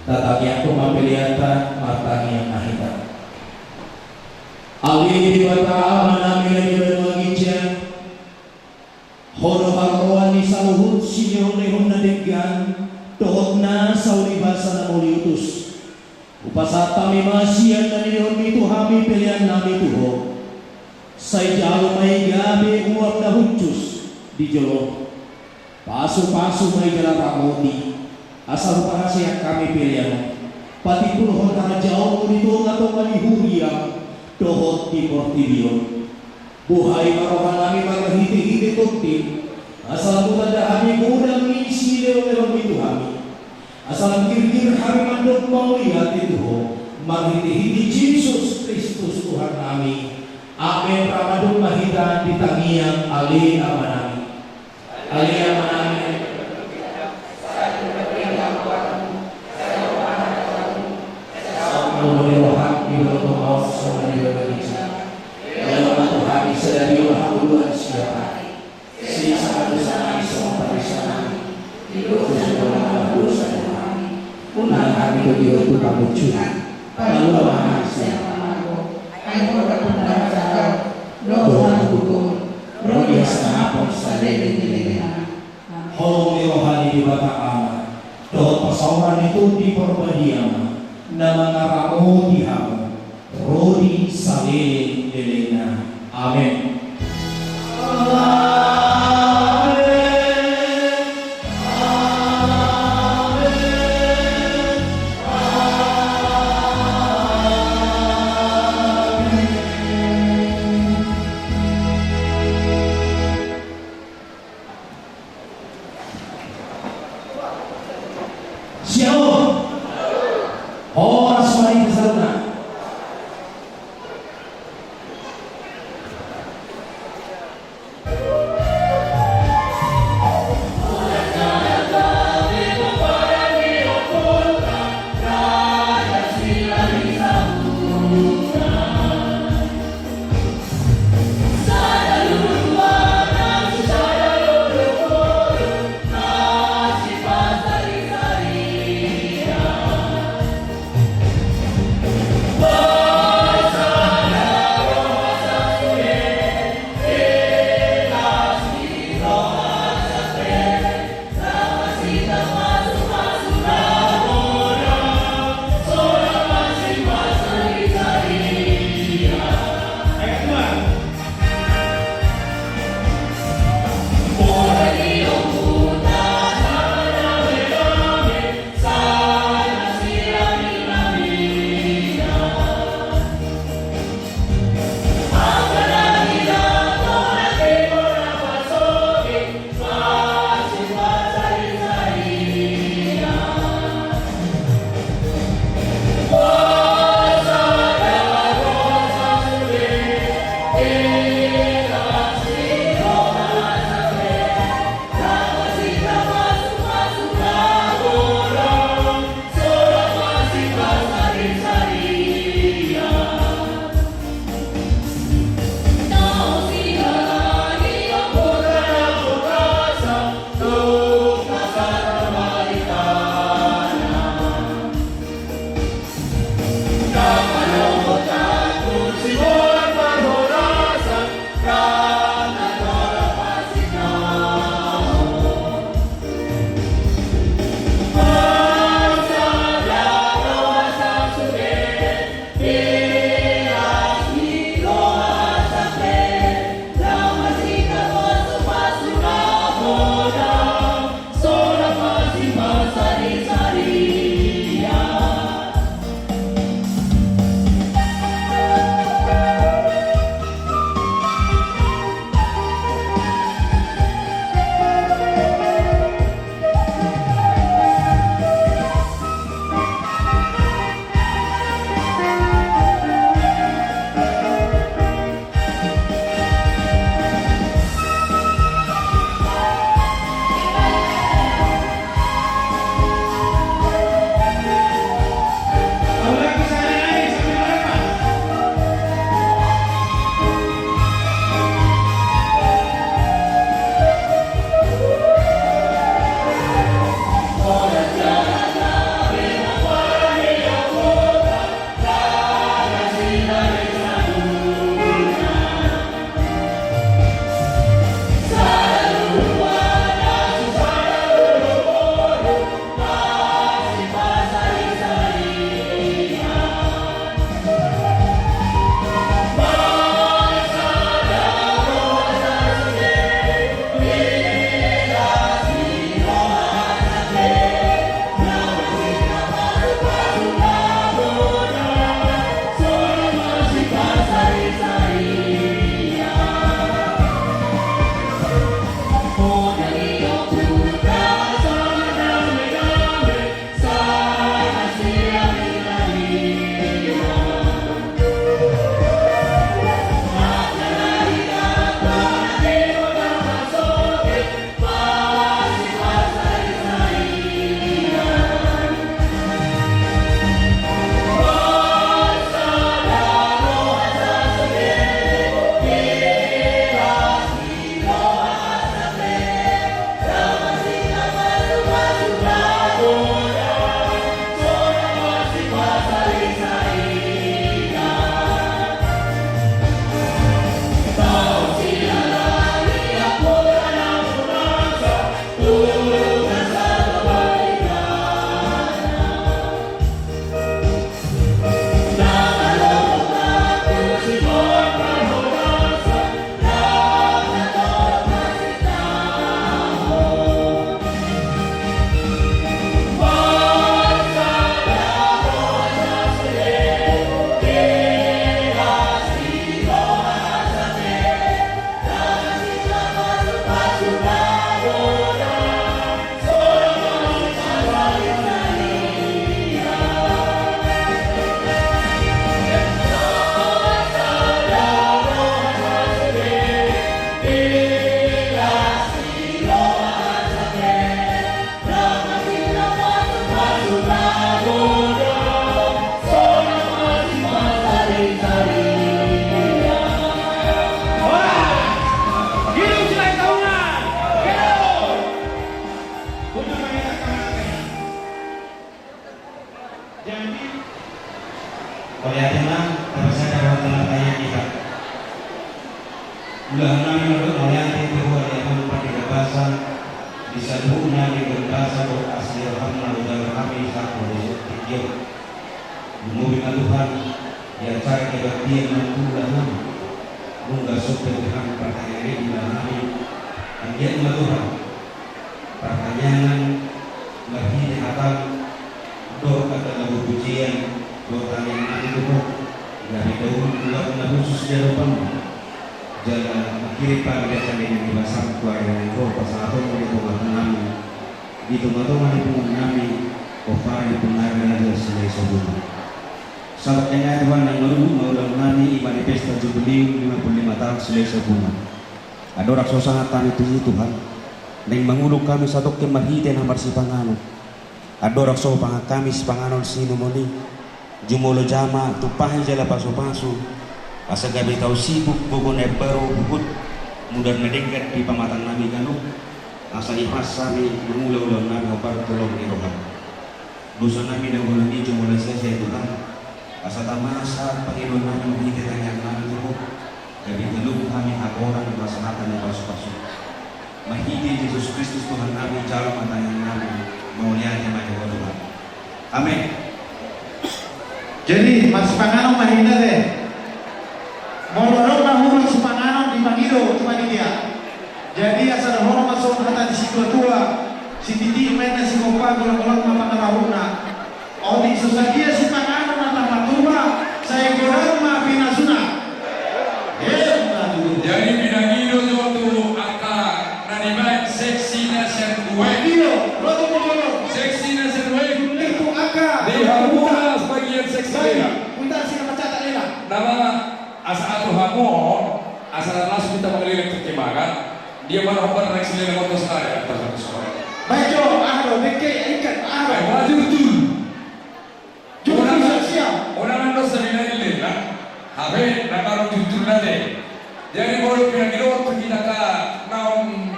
Tatangiangkon ma peleanta, martangiang ma hita. Ale Debata Amanami na di banua ginjang, Ho do haroroan ni saluhut silehonlehon na denggan dohot na sauri basa na mauliutus. Hupasahat hami ma sian na nilehonMi tu hami peleannami tu Ho. Sai jalo ma i gabe uap na hushus di joloM. Pasupasu ma i jala ramoti, asa hupahaseang hami peleanMu, patimbulhon harajaonMu di tongatonga ni huriaM dohot di portibi on. Buhai ma rohanami marhitehite TondiM, asa lam hutanda hami godang ni silehonlehonMi tu hami. Asa lam girgir hami mandok mauliate tu Ho, marhitehite Jesus Kristus Tuhannami. Amen. Rap mandok ma hita di tangiang Ale Amanami. Ale Amanami. Saut ma lomo ni rohaM di banua tonga on songon na di banua ginjang. Jalo ma tu hami sadari on hangoluan siapari. Sesa ma dosanami songon panesanami di dosa ni angka na mardosa tu hami. Unang hami togihon tu pangunjunan. Palua ma hami sian pangago. Ai Ho do umbahen jala dohot hagogoon, ro di hasangapon saleleng ni lelengna. Holong ni roha ni Debata Ama dohot pasaoran ni Tondi Parbadia ma na mangaramoti hamu ro di saleleng ni lelengna. Amen. Amen. Amen. Siap. Horas ma di saluhutna. Jadi, mauliate ma, tapasada rohanta martangiang hita. Ulaon nami mandok mauliate tu Ho, ale Amang Pardenggan Basa, di saluhutna denggan basa dohot asi ni roham na hujalo hami sahat tu tingki on. Lumobi ma Tuhan, di acara kebaktian na hujalo hami. Nunga sope Tuhan partangiangan i di ulaon nami. Anggiat ma Tuhan, partangiangan marhite hatam, dohot angka na pujian, dohot tangiang nami tu Ho, gabe daun uap na hushus di adopanMu. Jala mangkirim panghirim hami di basam tu ari na naeng Ho pasahaton di tongatonganami, di tongatonga ni punguan nami, pomparan ni panggabean Raja Silahisabungan. Sahat denga Tuhan, naeng marungut ma ulaon nami, i ma di pesta jubileum lima puluh lima taon Silahisabungan. Andorang so sangap hami tu Ho Tuhan, naeng mangulung hami satongkin marhite na marsipanganon. Andorang so hupangan hami sipanganon siminum on i, jumolo jama, tumpahi jala pasupasu, asa gabe tau sibuk, gogo na imbaru, huhut mudar na denggan di pamatang nami ganup, asa ipas hami mangula ulaon nami hombar tu lomo ni roham. Dosa nami na ulaon i jumolo sesa i Tuhan, asa tama ma pangidoan nami marhite tangiang nami tu Ho, gabe taluhur hami hagoran, pasahaton na pasupasu. Marhite Jesus Kristus Tuhan nami, jalo ma tangiang nami, mauliate ma di Ho Tuhan. Amen. Jadi, marsipanganon ma hita te. Molo adong na hurang sipanganon, dipangido tu panitia. Jadi, asa dohonon ma songon hata ni situatua, sititi ma inna sigompa, golanggolang ma pangarahutna. Otik so sadia sipanganon na tarpatupa, sai godang ma pinasuna. Emma tutu. Jadi pinangido jo tu angka na nibaen seksi na sian Uek. Iyo, ro tu molo. Seksi na sian Uek. Itu angka. Di hamuna sebagian seksi. Baik, Lela. Punta sini mencatat, Lela. Nama? Asa atu hamu on, asa langsung hita mangaleleng tu kemangan, dia mana hombar na sini na motor sekali, atas satu suara. Baik, jo, ah, do, dengke, ikan, ah, do. Baik, maju betul. Jujur, siap, siap. Unang, unang andos sa binaen Lela, hape na baru jujur na te. Jadi, molo pinangido tu hita angka naung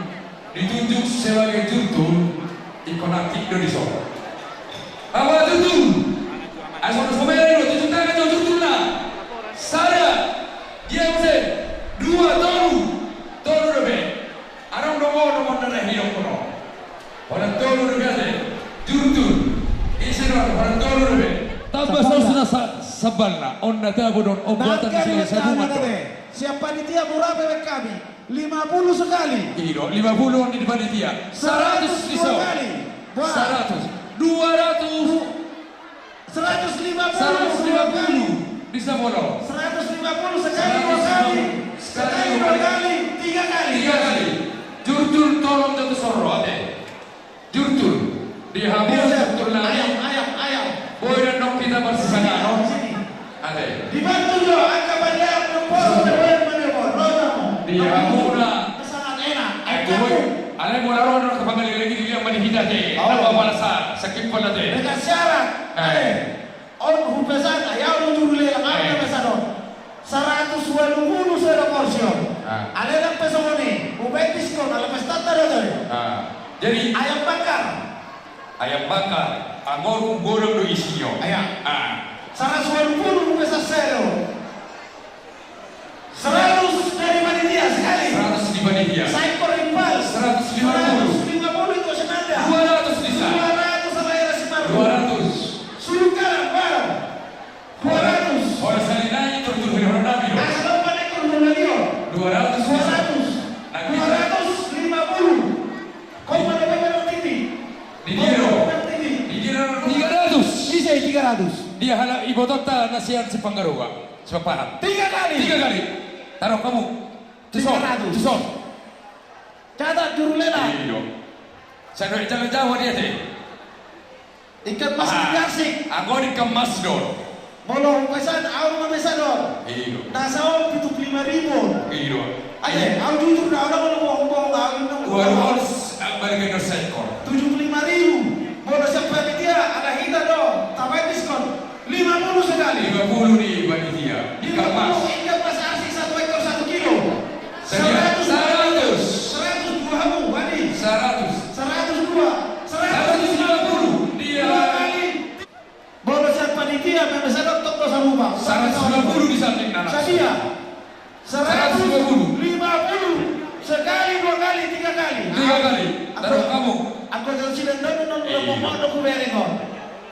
ditunjuk sebagai jurtul, ingkon aktif do dison. Bapak jurtul. Aso, aso, mere do, tunjuk tangan jo jurtulna. Sada. Dia muse. Dua, tolu. Tolu dope. Adong do ho, adong do ho na hidop kono. Holan tolu dope ate. Jurtul. Ise do, holan tolu dope. Tamba sausna sa-, sambalna. On na tabo do on, on buatan Silahisabungan do. Siap panitia, mura pe baen hami. Lima puluh sekali. Iyo, lima puluh on di panitia. Seratus dua kali. Seratus. Dua ratus. Seratus lima puluh. Seratus lima puluh. Bisa molo. Seratus lima puluh sekali dua kali. Sekali dua kali. Tiga kali. Tiga kali. Jurtul, tolong jo tu son ro ate. Jurtul. Di hamu jurtul nami. Ayam, ayam, ayam. Boi do nang hita marsipanganon. Sini. Ate. Dibantu jo angka panitia, poso na boi, mana, ro hamu. Di hamuna. Sangat enak. Ai boi. Alai molo ro angka pangaleleng i, dia ma di hita te. Oh. Apa balasa, sakit pala te. Dengan syarat. Eh. Ate. On hupesan, ya, on jurtul, Lela, on na pesan on. Saratus ualu pulu sada porsi on. Ah. Alai ndang pe songon i, hubaen diskon, ala pesta ta do, coy. Ah. Jadi ayam bakar. Ayam bakar, anggo on godang do isi on. Ayam. Ah. Saratus ualu pulu hupesan sada. Seratus dari panitia sekali. Seratus di panitia. Saekor impal. Seratus lima puluh. Seratus lima puluh itu senada. Dua ratus bisa. Dua ratus ala era si Marco. Dua ratus. Suka barang. Dua ratus. Holan sahali nai turtur hiri holan nami do. Asa do panek turtur hiri on. Dua ratus. Dua ratus. Dua ratus lima puluh. Kau mana, mana titik? Di dia do. Mana titik? Di dia do. Tiga ratus. Bisa, tiga ratus. Dia halak ibotonta na sian Simpang Garoa. Sipapahan. Tiga kali. Tiga kali. Taruh kamu. Tiga ratus. Tuson. Tuson. Catat jurtul, Lela. Iyo. Saya duit jaga Jawa dia te. Ikan mas. Ah, di Garsik. Anggo on ikan mas do on. Molo hupesan, au ma mesa do on. Iyo. Na saon pitu pulu lima ribu. Iyo. Aye, au jujur do, au ndang bohong-bohong, au ndang. Waduh, harus, ah, balik ke dosa ekor. Tujuh puluh lima ribu. Molo siap panitia. Lima puluh di panitia. Lima puluh ikan mas, ikan mas asing satu ekor satu kilo. Sadia? Seratus. Seratus. Seratus dua hamu, Bani. Seratus. Seratus dua. Seratus lima puluh. Dia. Dua kali. Molo sian panitia, meme sadok tong do sarupa. Seratus lima puluh di samping nanas. Sadia? Seratus lima puluh. Seratus lima puluh. Sekali, dua kali, tiga kali. Tiga kali. Taruh kamu. Aku akan silang dulu nang. Iya. Udah mau mau aku bereng kok.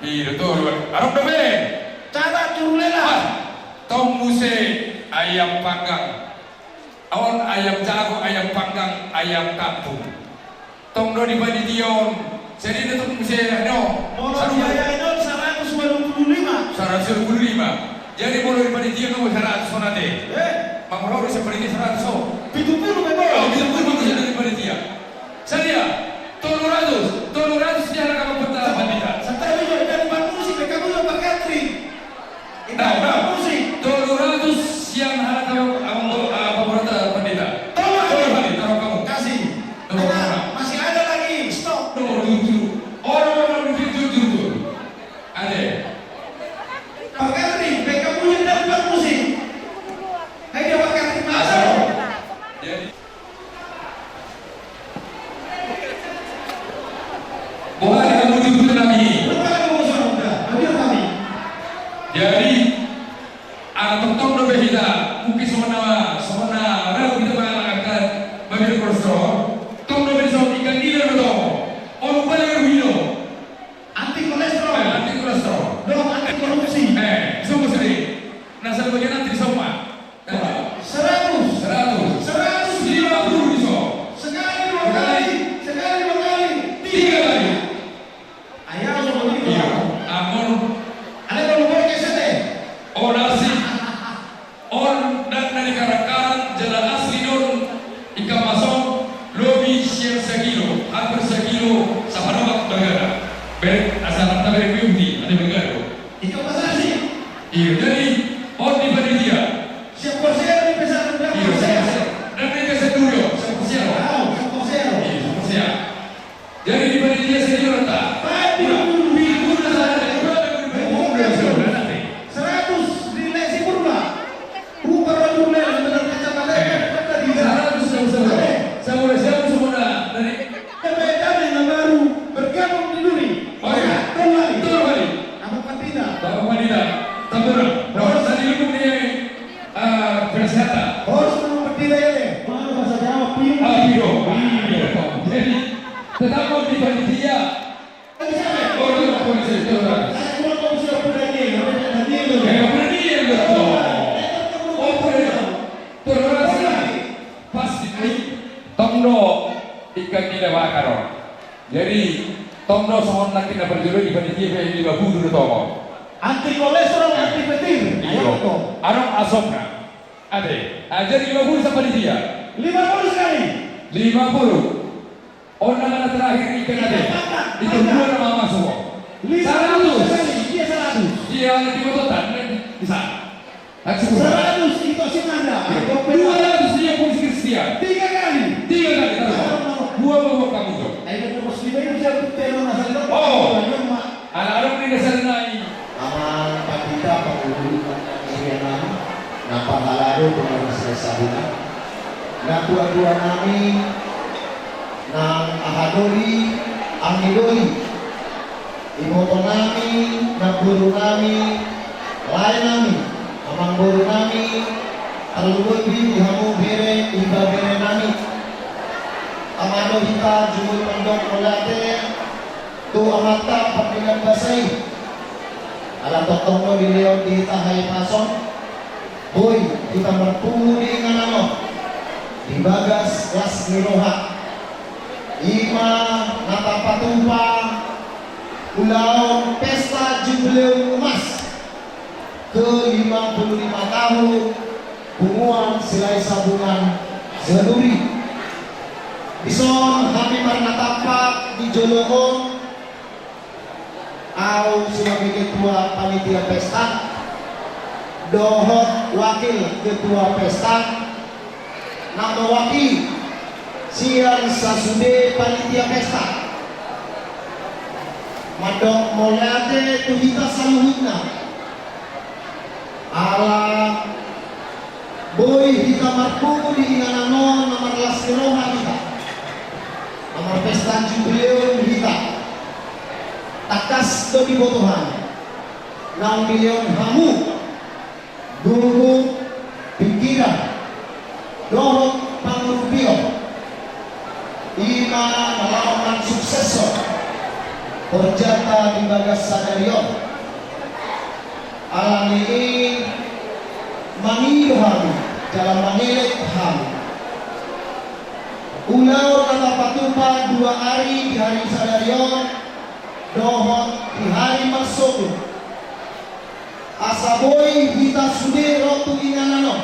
Iya, betul. Arok dope. Cara turulela. Ah, tong muse ayam panggang. On ayam jago, ayam panggang, ayam kampung. Tong do di panitia on. Jadi dia tong muse, no. Molo sarupa. Biaya on seratus dua puluh lima. Seratus dua puluh lima. Jadi molo di panitia on seratus on ate. Eh? Mangurau di panitia seratus on. Pitu puluh memang. Oh, pitu puluh bagus dari panitia. Sadia? Tolu ratus. Tolu ratus dia anak abang peta pandita. Santai juga, dari Pak Musik, kamu juga Pak Katri. Nah, nah. Musik. Tolu ratus sian hana kau, abang, abang, abang pendeta. Tolu ratus. Tolu kali, taruh kamu. Kasih. Tolu ratus. Masih ada lagi, stop. Nomor tujuh. Orang nomor tujuh, tujuh, tujuh. Ada. Pak Katri, beka punya dan Pak Musik. Hai dia Pak Katri, masuk. Jadi. Boha di hamu jujur nami. Jadi, ala tongtong dope hita, mungkin songon na, songon na, rau hita mangangkat, babil kolesterol, tong dope dison ikan nila do tong, on upaya rugi do. Anti kolesterol. Eh, anti kolesterol. Dong, anti korupsi. Eh, semua sedih. Nah, satu bagian anti semua. Seratus. Seratus. Seratus lima puluh di so. Sekali dua kali. Sekali dua kali. Tiga kali. Ayah, so begitu. Iya. Namun. Ada kalau boleh kesete. Oh, nasi. On dan dari karakar jala asli don ikan mas on lobi sian sakilo, hampir sakilo, saharga bagana. Berek asal tak berek beuti, ada bagana. Ikan mas asli. Iya, jadi on di panitia. Siap porsea di pesan, siap porsea. Dan mereka sendiri, siap porsea. Tahu, siap porsea. Iya, siap porsea. Jadi di panitia senior ta. Baik, di panitia. Seratus di Lesi Purba. Rupa rajin Lesi, benar kacamata, eh, kacamata tidak. Seratus yang semua. Oke. Semua siapa semua dari. Siapa yang datang yang baru bergabung di Duri? Oh, iya. Tolong lagi. Tolong lagi. Apa panitia? Bapak panitia. Tambora. Bahwa tadi lu punya. Ah, kesehatan. Horas ma di Duri. Mana bahasa Jawa, piro? Ah, piro. Piro. Jadi, tetap di panitia. Oh, itu polisi, itu orang. Eh, panitia, betul. Oh, panitia. Terus, pasti. Tong do, ikan di lewat karo. Jadi, tong do songon nangkin na parjolo di panitia pe lima puluh do tong. Anti kolesterol, eh, anti petir. Iyo. Ayo, tong. Adong asomna. Ate, ah, jadi lima puluh sa panitia. Lima puluh sekali. Lima puluh. On nama na terakhir ikan ate. Ikan dua nama masuk. Lima puluh sekali. Seratus. Dia seratus. Dia di mototan, bisa. Seratus, itu sih nanda. Dua ratus dia polisi Kristian. Tiga kali. Tiga kali, taruh. Dua bawa kamu, Jok. Ayo, terus lima itu saya putih, nona saya. Oh. Anak-anak ini dasar nai. Amang pandita pangulu, irianan, na pahalado pengarus desa huna. Na tua-tua nami, nang aha doli, ami doli. Iboto nami, namboru nami, lae nami, amangboru nami, tarlumobi di hamu bere, ibebere nami. Amang do hita jumolo mandok mauliate tu Amanta Pardenggan Basa i. Ala tongtong do dilehon di hita hahipason. Boi hita marpungu di inganan on di bagas las ni roha. I ma na tapatupa ulaon pesta jubileum emas ke lima puluh lima tahun Punguan Silahisabungan se-Duri. Dison hami marnatampak di jolo on. Au sebagai ketua panitia pesta dohot wakil ketua pesta na mewakili sian sasude panitia pesta mandok mauliate tu hita saluhutna. Ala boi hita marpungu di inganan on na marlas ni roha hita, na marpesta jubileum hita. Tangkas do diboto hami naung dilehon hamu gogo, pikiran dohot pangurupion, i ma na laho mansukseshon horjata di bagas sadari on. Alani i mangido hami jala mangelek hami, ulaon na tapatupa dua ari di hari sadari on dohot di hari marsogot, asa boi hita sude ro tu inganan on,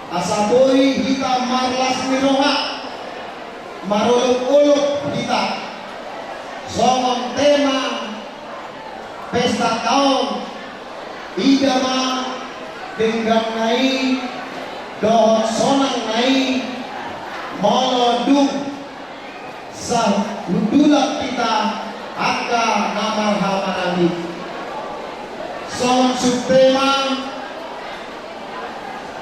asa boi hita marlas ni roha, marolopolop hita songon tema pesta on. Ida ma dengganna i dohot sonangna i, molo dung sahundulan hita angka na marhahamaranggi. Songon subtema,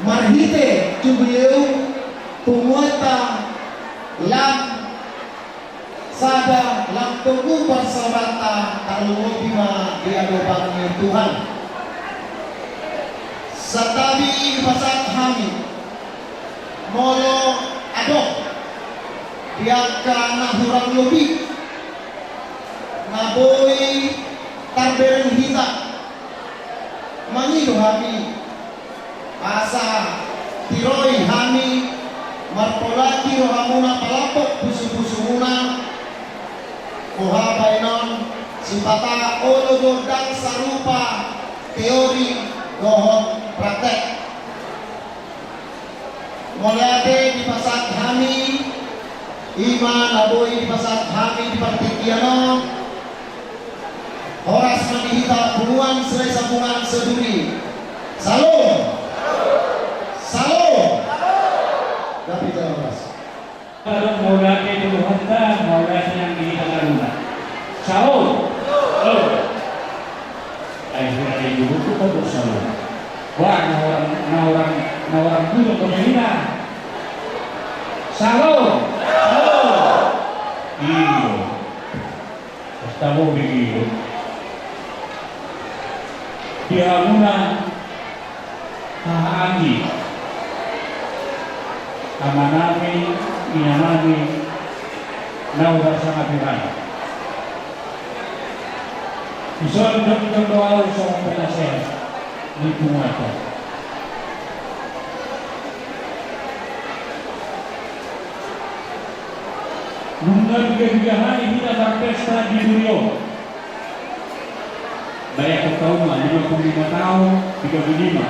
marhite jubileum punguanta lam sada, lam togu parsaoranta, tarlumobi ma di adopan ni Tuhan. Santabi dipasahat hami, molo adong di angka na hurang lobi na boi tarbereng hita, mangido hami asa tiroi hami, marpolaki rohamuna, palambok pusupusumuna. Boha baenon, sipata olo do ndang sarupa teori dohot praktek. Mauliate dipasahat hami, i ma na boi dipasahat hami di partingkian on. Horas ma di hita punguan Silahisabungan saduri. Salom. Salom. Gabe jala horas. Adong mauliate tu Tuhanta, mauliate nang di hita saluhutna. Salom. Salom. Ai hira ai dulu tu kau salom. Wah, na orang, na orang, na orang dulu kau hira. Salom. Salom. Iyo. Pesta bobing i do. Di hamuna haha anggi, amanami, inanami, na hurasa hatiran. Dison do, dison do ahu songon penasehat ni punguanta. Nunga piga-piga hali hita marpesta di duri on. Baen hon ma, lima pulu lima taon, piga pulu lima.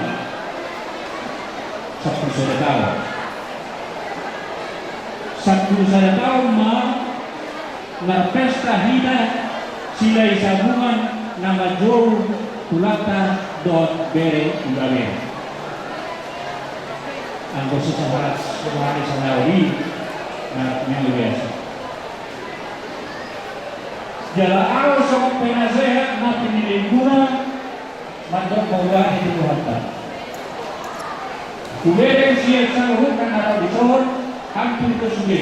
Sampulu sada taon. Sampulu sada taon ma marpesta hita Silahisabungan na manjou tulangta dohot bere ibebere. Anggo sisa sahat, sisa sahat i, na luar biasa. Jala ahu songon penasehat na pinilihonmuna, mandok mauliate tu Tuhanta. Hubereng sian saluhutna na ro dison, hampir do sude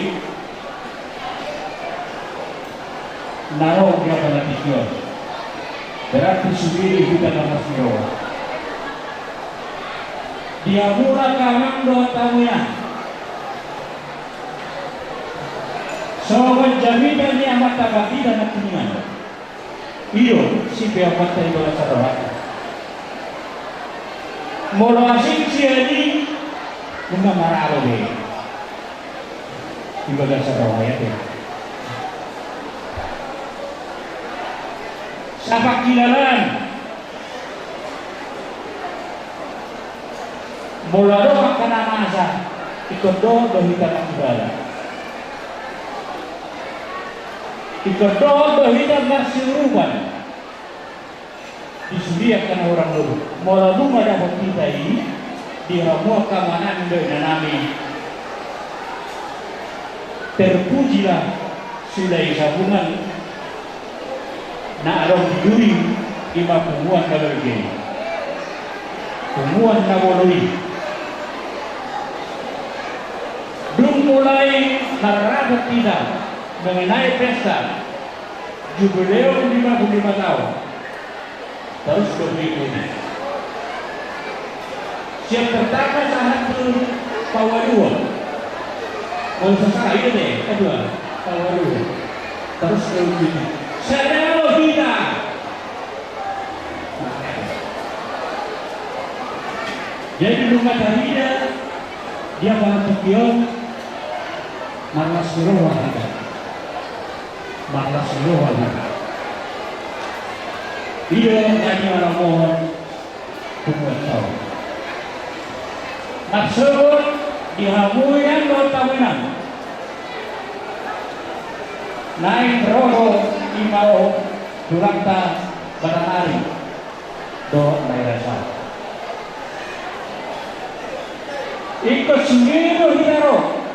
na ro di apala tingki on. Berarti sude do hita na marlas ni roha. Di hamuna angka amang dohot hamu inang, songon jamita ni amanta bagita nangkiningan. Iyo, sipeopanta i bagas roha. Molo asing sian i, nunga maralo be i bagas roha i ate. Sapangkilalaan. Molo adong angka na masa, ingkon dohot do hita mangkilala. Ingkon dohot do hita marsiurupan di sude angka na hurang lobi. Molo nunga dapot hita i, di hamu angka amanami dohot inanami, terpujilah Silahisabungan na adong di duri, i ma punguan na balga i. Punguan Naboloi. Dung mulai marrapat hita mengenai pesta jubileu lima puluh lima taon, tarus do mengikuti. Siap pertama sahat tu paua dua. Mau sasaha, iya deh, kedua, paua dua. Tarus do mengikuti. Sada do hita. Jadi, nunga tarida di angka tingki on, marlas ni roha hita. Marlas ni roha hita. I do na niaramohon punguan taon. Marsogot di hamu inang dohot hamu inang. Naeng ro do i ma on tulangta Batanari dohot Naira Saur. Ingkon sude do hita ro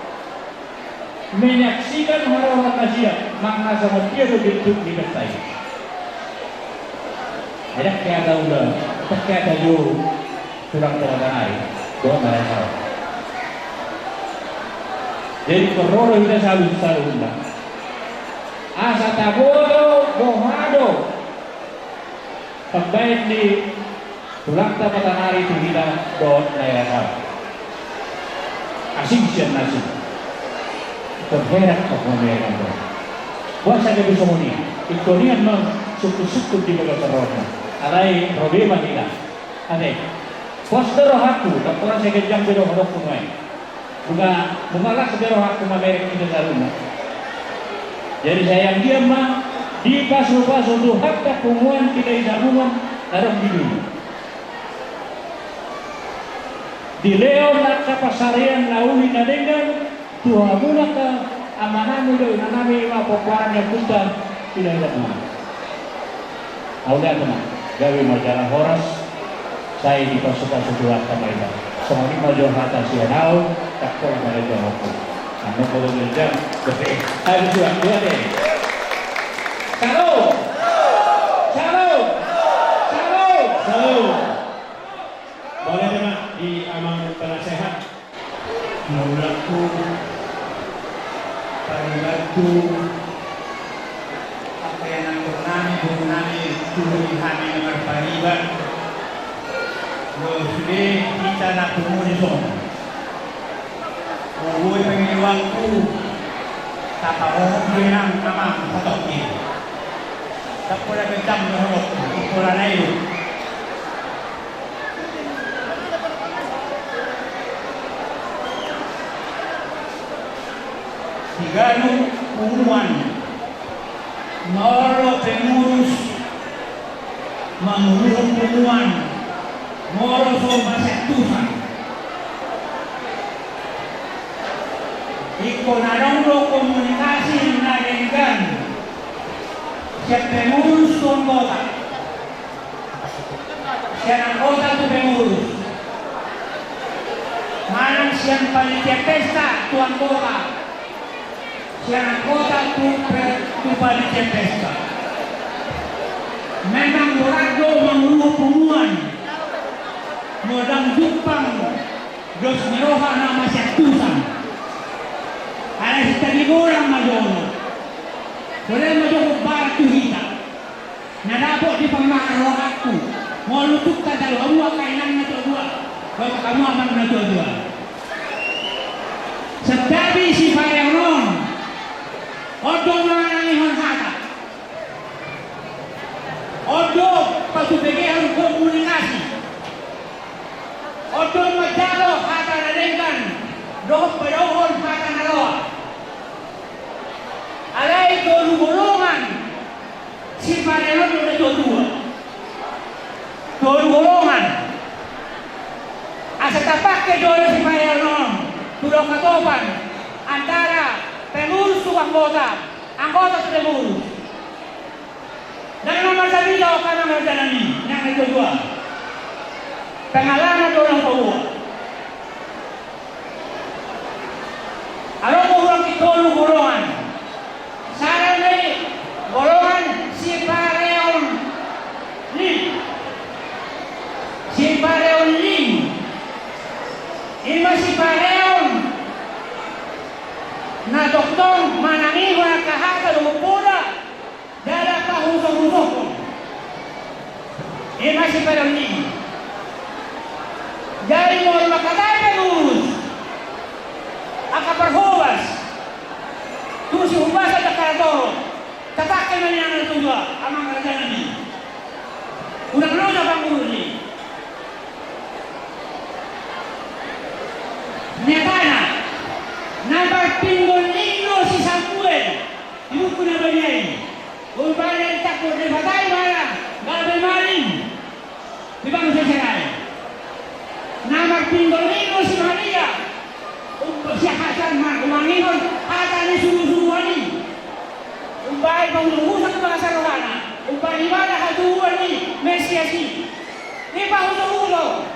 menyaksikan haroro nasida, manang songon dia do bentuk ni pesta i. Ai ndang hea taula, ndang hea tajou tulangta Batanari dohot Naira Saur. Jadi, ingkon ro do hita saluhut, saluhutna, asa taboto boha do pambaen ni tulangta Batanari tu hita dohot Naira Saur. Asing sian na asing. Ingkon heran, ingkon heran do. Boasa gabe songon i? Ingkon i ma sungkun-sungkun di bagasan rohana. Alai ro be ma hita. Ate, pos do rohangku, ndang pola sai ganjang be rohangku nuaeng. Nunga, nunga las be rohangku mamereng hita saluhutna. Jadi, sai anggiat ma dipasupasu Tuhanta punguan hita i saluhutna na adong di dulu. Dilehon angka pansarian na uli na denggan tu hamu angka amanami dohot inanami, i ma pomparan ni ompunta Hinahinangan. Mauliate ma, gabe ma jala horas, sai dipasupasu Tuhanta ma hita. Songon i ma jo hata sian ahu, ndang pola manjalo hata. Anu, bodo jam, bodo. Ayo, sudah, sudah deh. Shalom. Shalom. Shalom. Shalom. Mauliate ma di amang penasehat. Mauliate, paribantu, pakean nami, boru nami, tu hami na marpariban. Sude hita na pungu di son. Boi pangiliwanku, taparohon do inang amang satoki. Ndang pola ganjang do rohangku, ndang pola na i do. Siganup punguan, molo pengurus manguruhon punguan, molo so masiantusan. Ingkon adong do komunikasi na denggan sian pengurus tu anggota, sian anggota tu pengurus, manang sian panitia pesta tu anggota, sian anggota tu pe-, tu panitia pesta. Memang borat do manguruhon punguan molo ndang jumpang dos ni roha na masiantusan. Alai sitadi godang ma jolo. Godang ma jolo barat tu hita. Na dapot di pangmahan rohangku. Molo tung tajalu hamu angka inang na tuatua, dohot hamu amang na tuatua. Santabi sipareon on. On do mangalangehon hata. On do patubegehon komunikasi. On do manjalo hata na denggan dohot padaohon hata na loas. Alai tolu golongan sipareon on do na tuatua. Tolu golongan. Asa tapangke jolo sipareon on tu dongka topan antara pengurus tu anggota, anggota tu pengurus. Ndang na marsabi do angka na marjalan i, na ketujuh. Pengalaman do na paboa. Adong do hurang di tolu golongan. Sada ni golongan sipareon ni. Sipareon ni. Ima si Pareon i. Jadi molo mangkatai pengurus, angka parhobas, tu si humbasa angka na torop, tapake ma nian na tutua, amang raja nami. Unang loja pangurus i. Nyatana, na parpinggol i do si Samuel, di buku na badia i. Umbahen ditangkok Debata ibana, gabe malim di bangso Israel. Na marpinggol i do si Maria, umbahen sian hata ma, umangihon hata ni surusuruan i. Umbahen pahusohuson tu bagasan rohana, umbahen ibana hatubuan ni Mesias i. Dipahusohuso.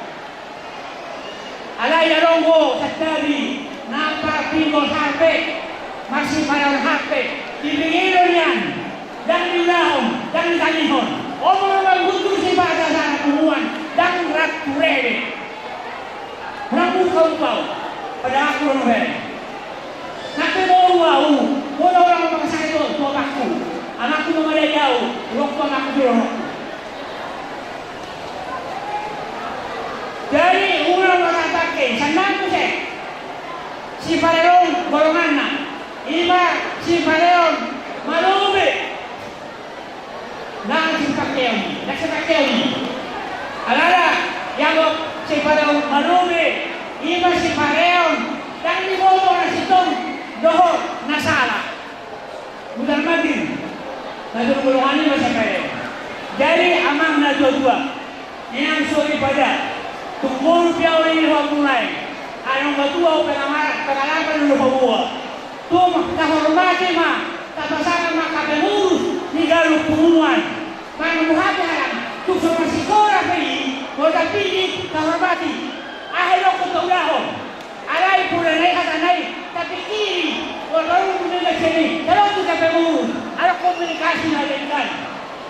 Alai adong do santabi na parpinggol harpe, marsipareon harpe, dipinggoli nian, ndang diulahon, ndang ditangihon. On ma mambutu sipata sara punguan, ndang rap turebe. Unang buka upau, pada aku unang bere. Nang pe boru au, boru au, unang mamaksai tu, tu amangku. Amangku mamadai au, rohku amangku tu rohku. Jadi unang ma tapake, sannang muse. Sipareon golonganna, ima sipareon malobe. Ndang sipakeon i, ndang sipakeon i. Alana, ianggo sipareon malobe, ima sipareon, ndang diboto na sintong dohot na sala. Mudar matir, na jolo golongan i ma sipareon. Jadi amang na tuatua, inang soripada, tung molo piaon i ho mulai, adong matua pengalaman, pengalaman na paboa. Tung tahormati ma, tapasangap ma angka pengurus ni ganup punguan. Manang boha pe halak, tung so marsikola pe i, molo tapidik, tahormati. Aha didokkon taulahon? Alai pola na i hata na i, tapingkiri, molo taulahon tu media sian i, taulahon tu angka pengurus, adong komunikasi na denggan.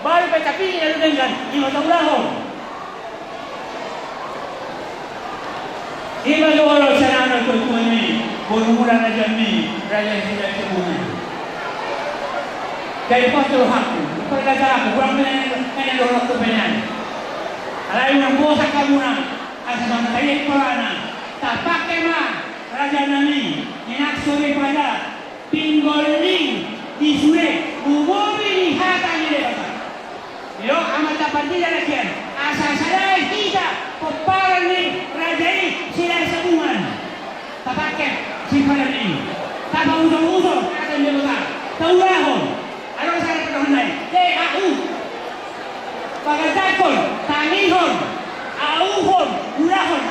Baru pe tapingkiri na denggan, ima taulahon. Ima do olo sian anak tuatua ni boru muna raja nami, raja Sidaisibungan. Jadi pos tu rohangku, pargajahonku, hurang menen, menen do rohangku pe nian. Alai unang bosan hamuna, asa mangkatai polana, tapake ma raja nami, inang soripada. Pinggol ni di sude, umobi ni hata ni Debata. Io, amanta pandita na hian, asa sada hita pomparan ni raja i Sidaisibungan. Tapake sipareon i, tapahusohuso hata ni Debata, taulahon. Adong sada pandohan na i, T A U. Paganjangkon, tangihon, auhon, ulahon.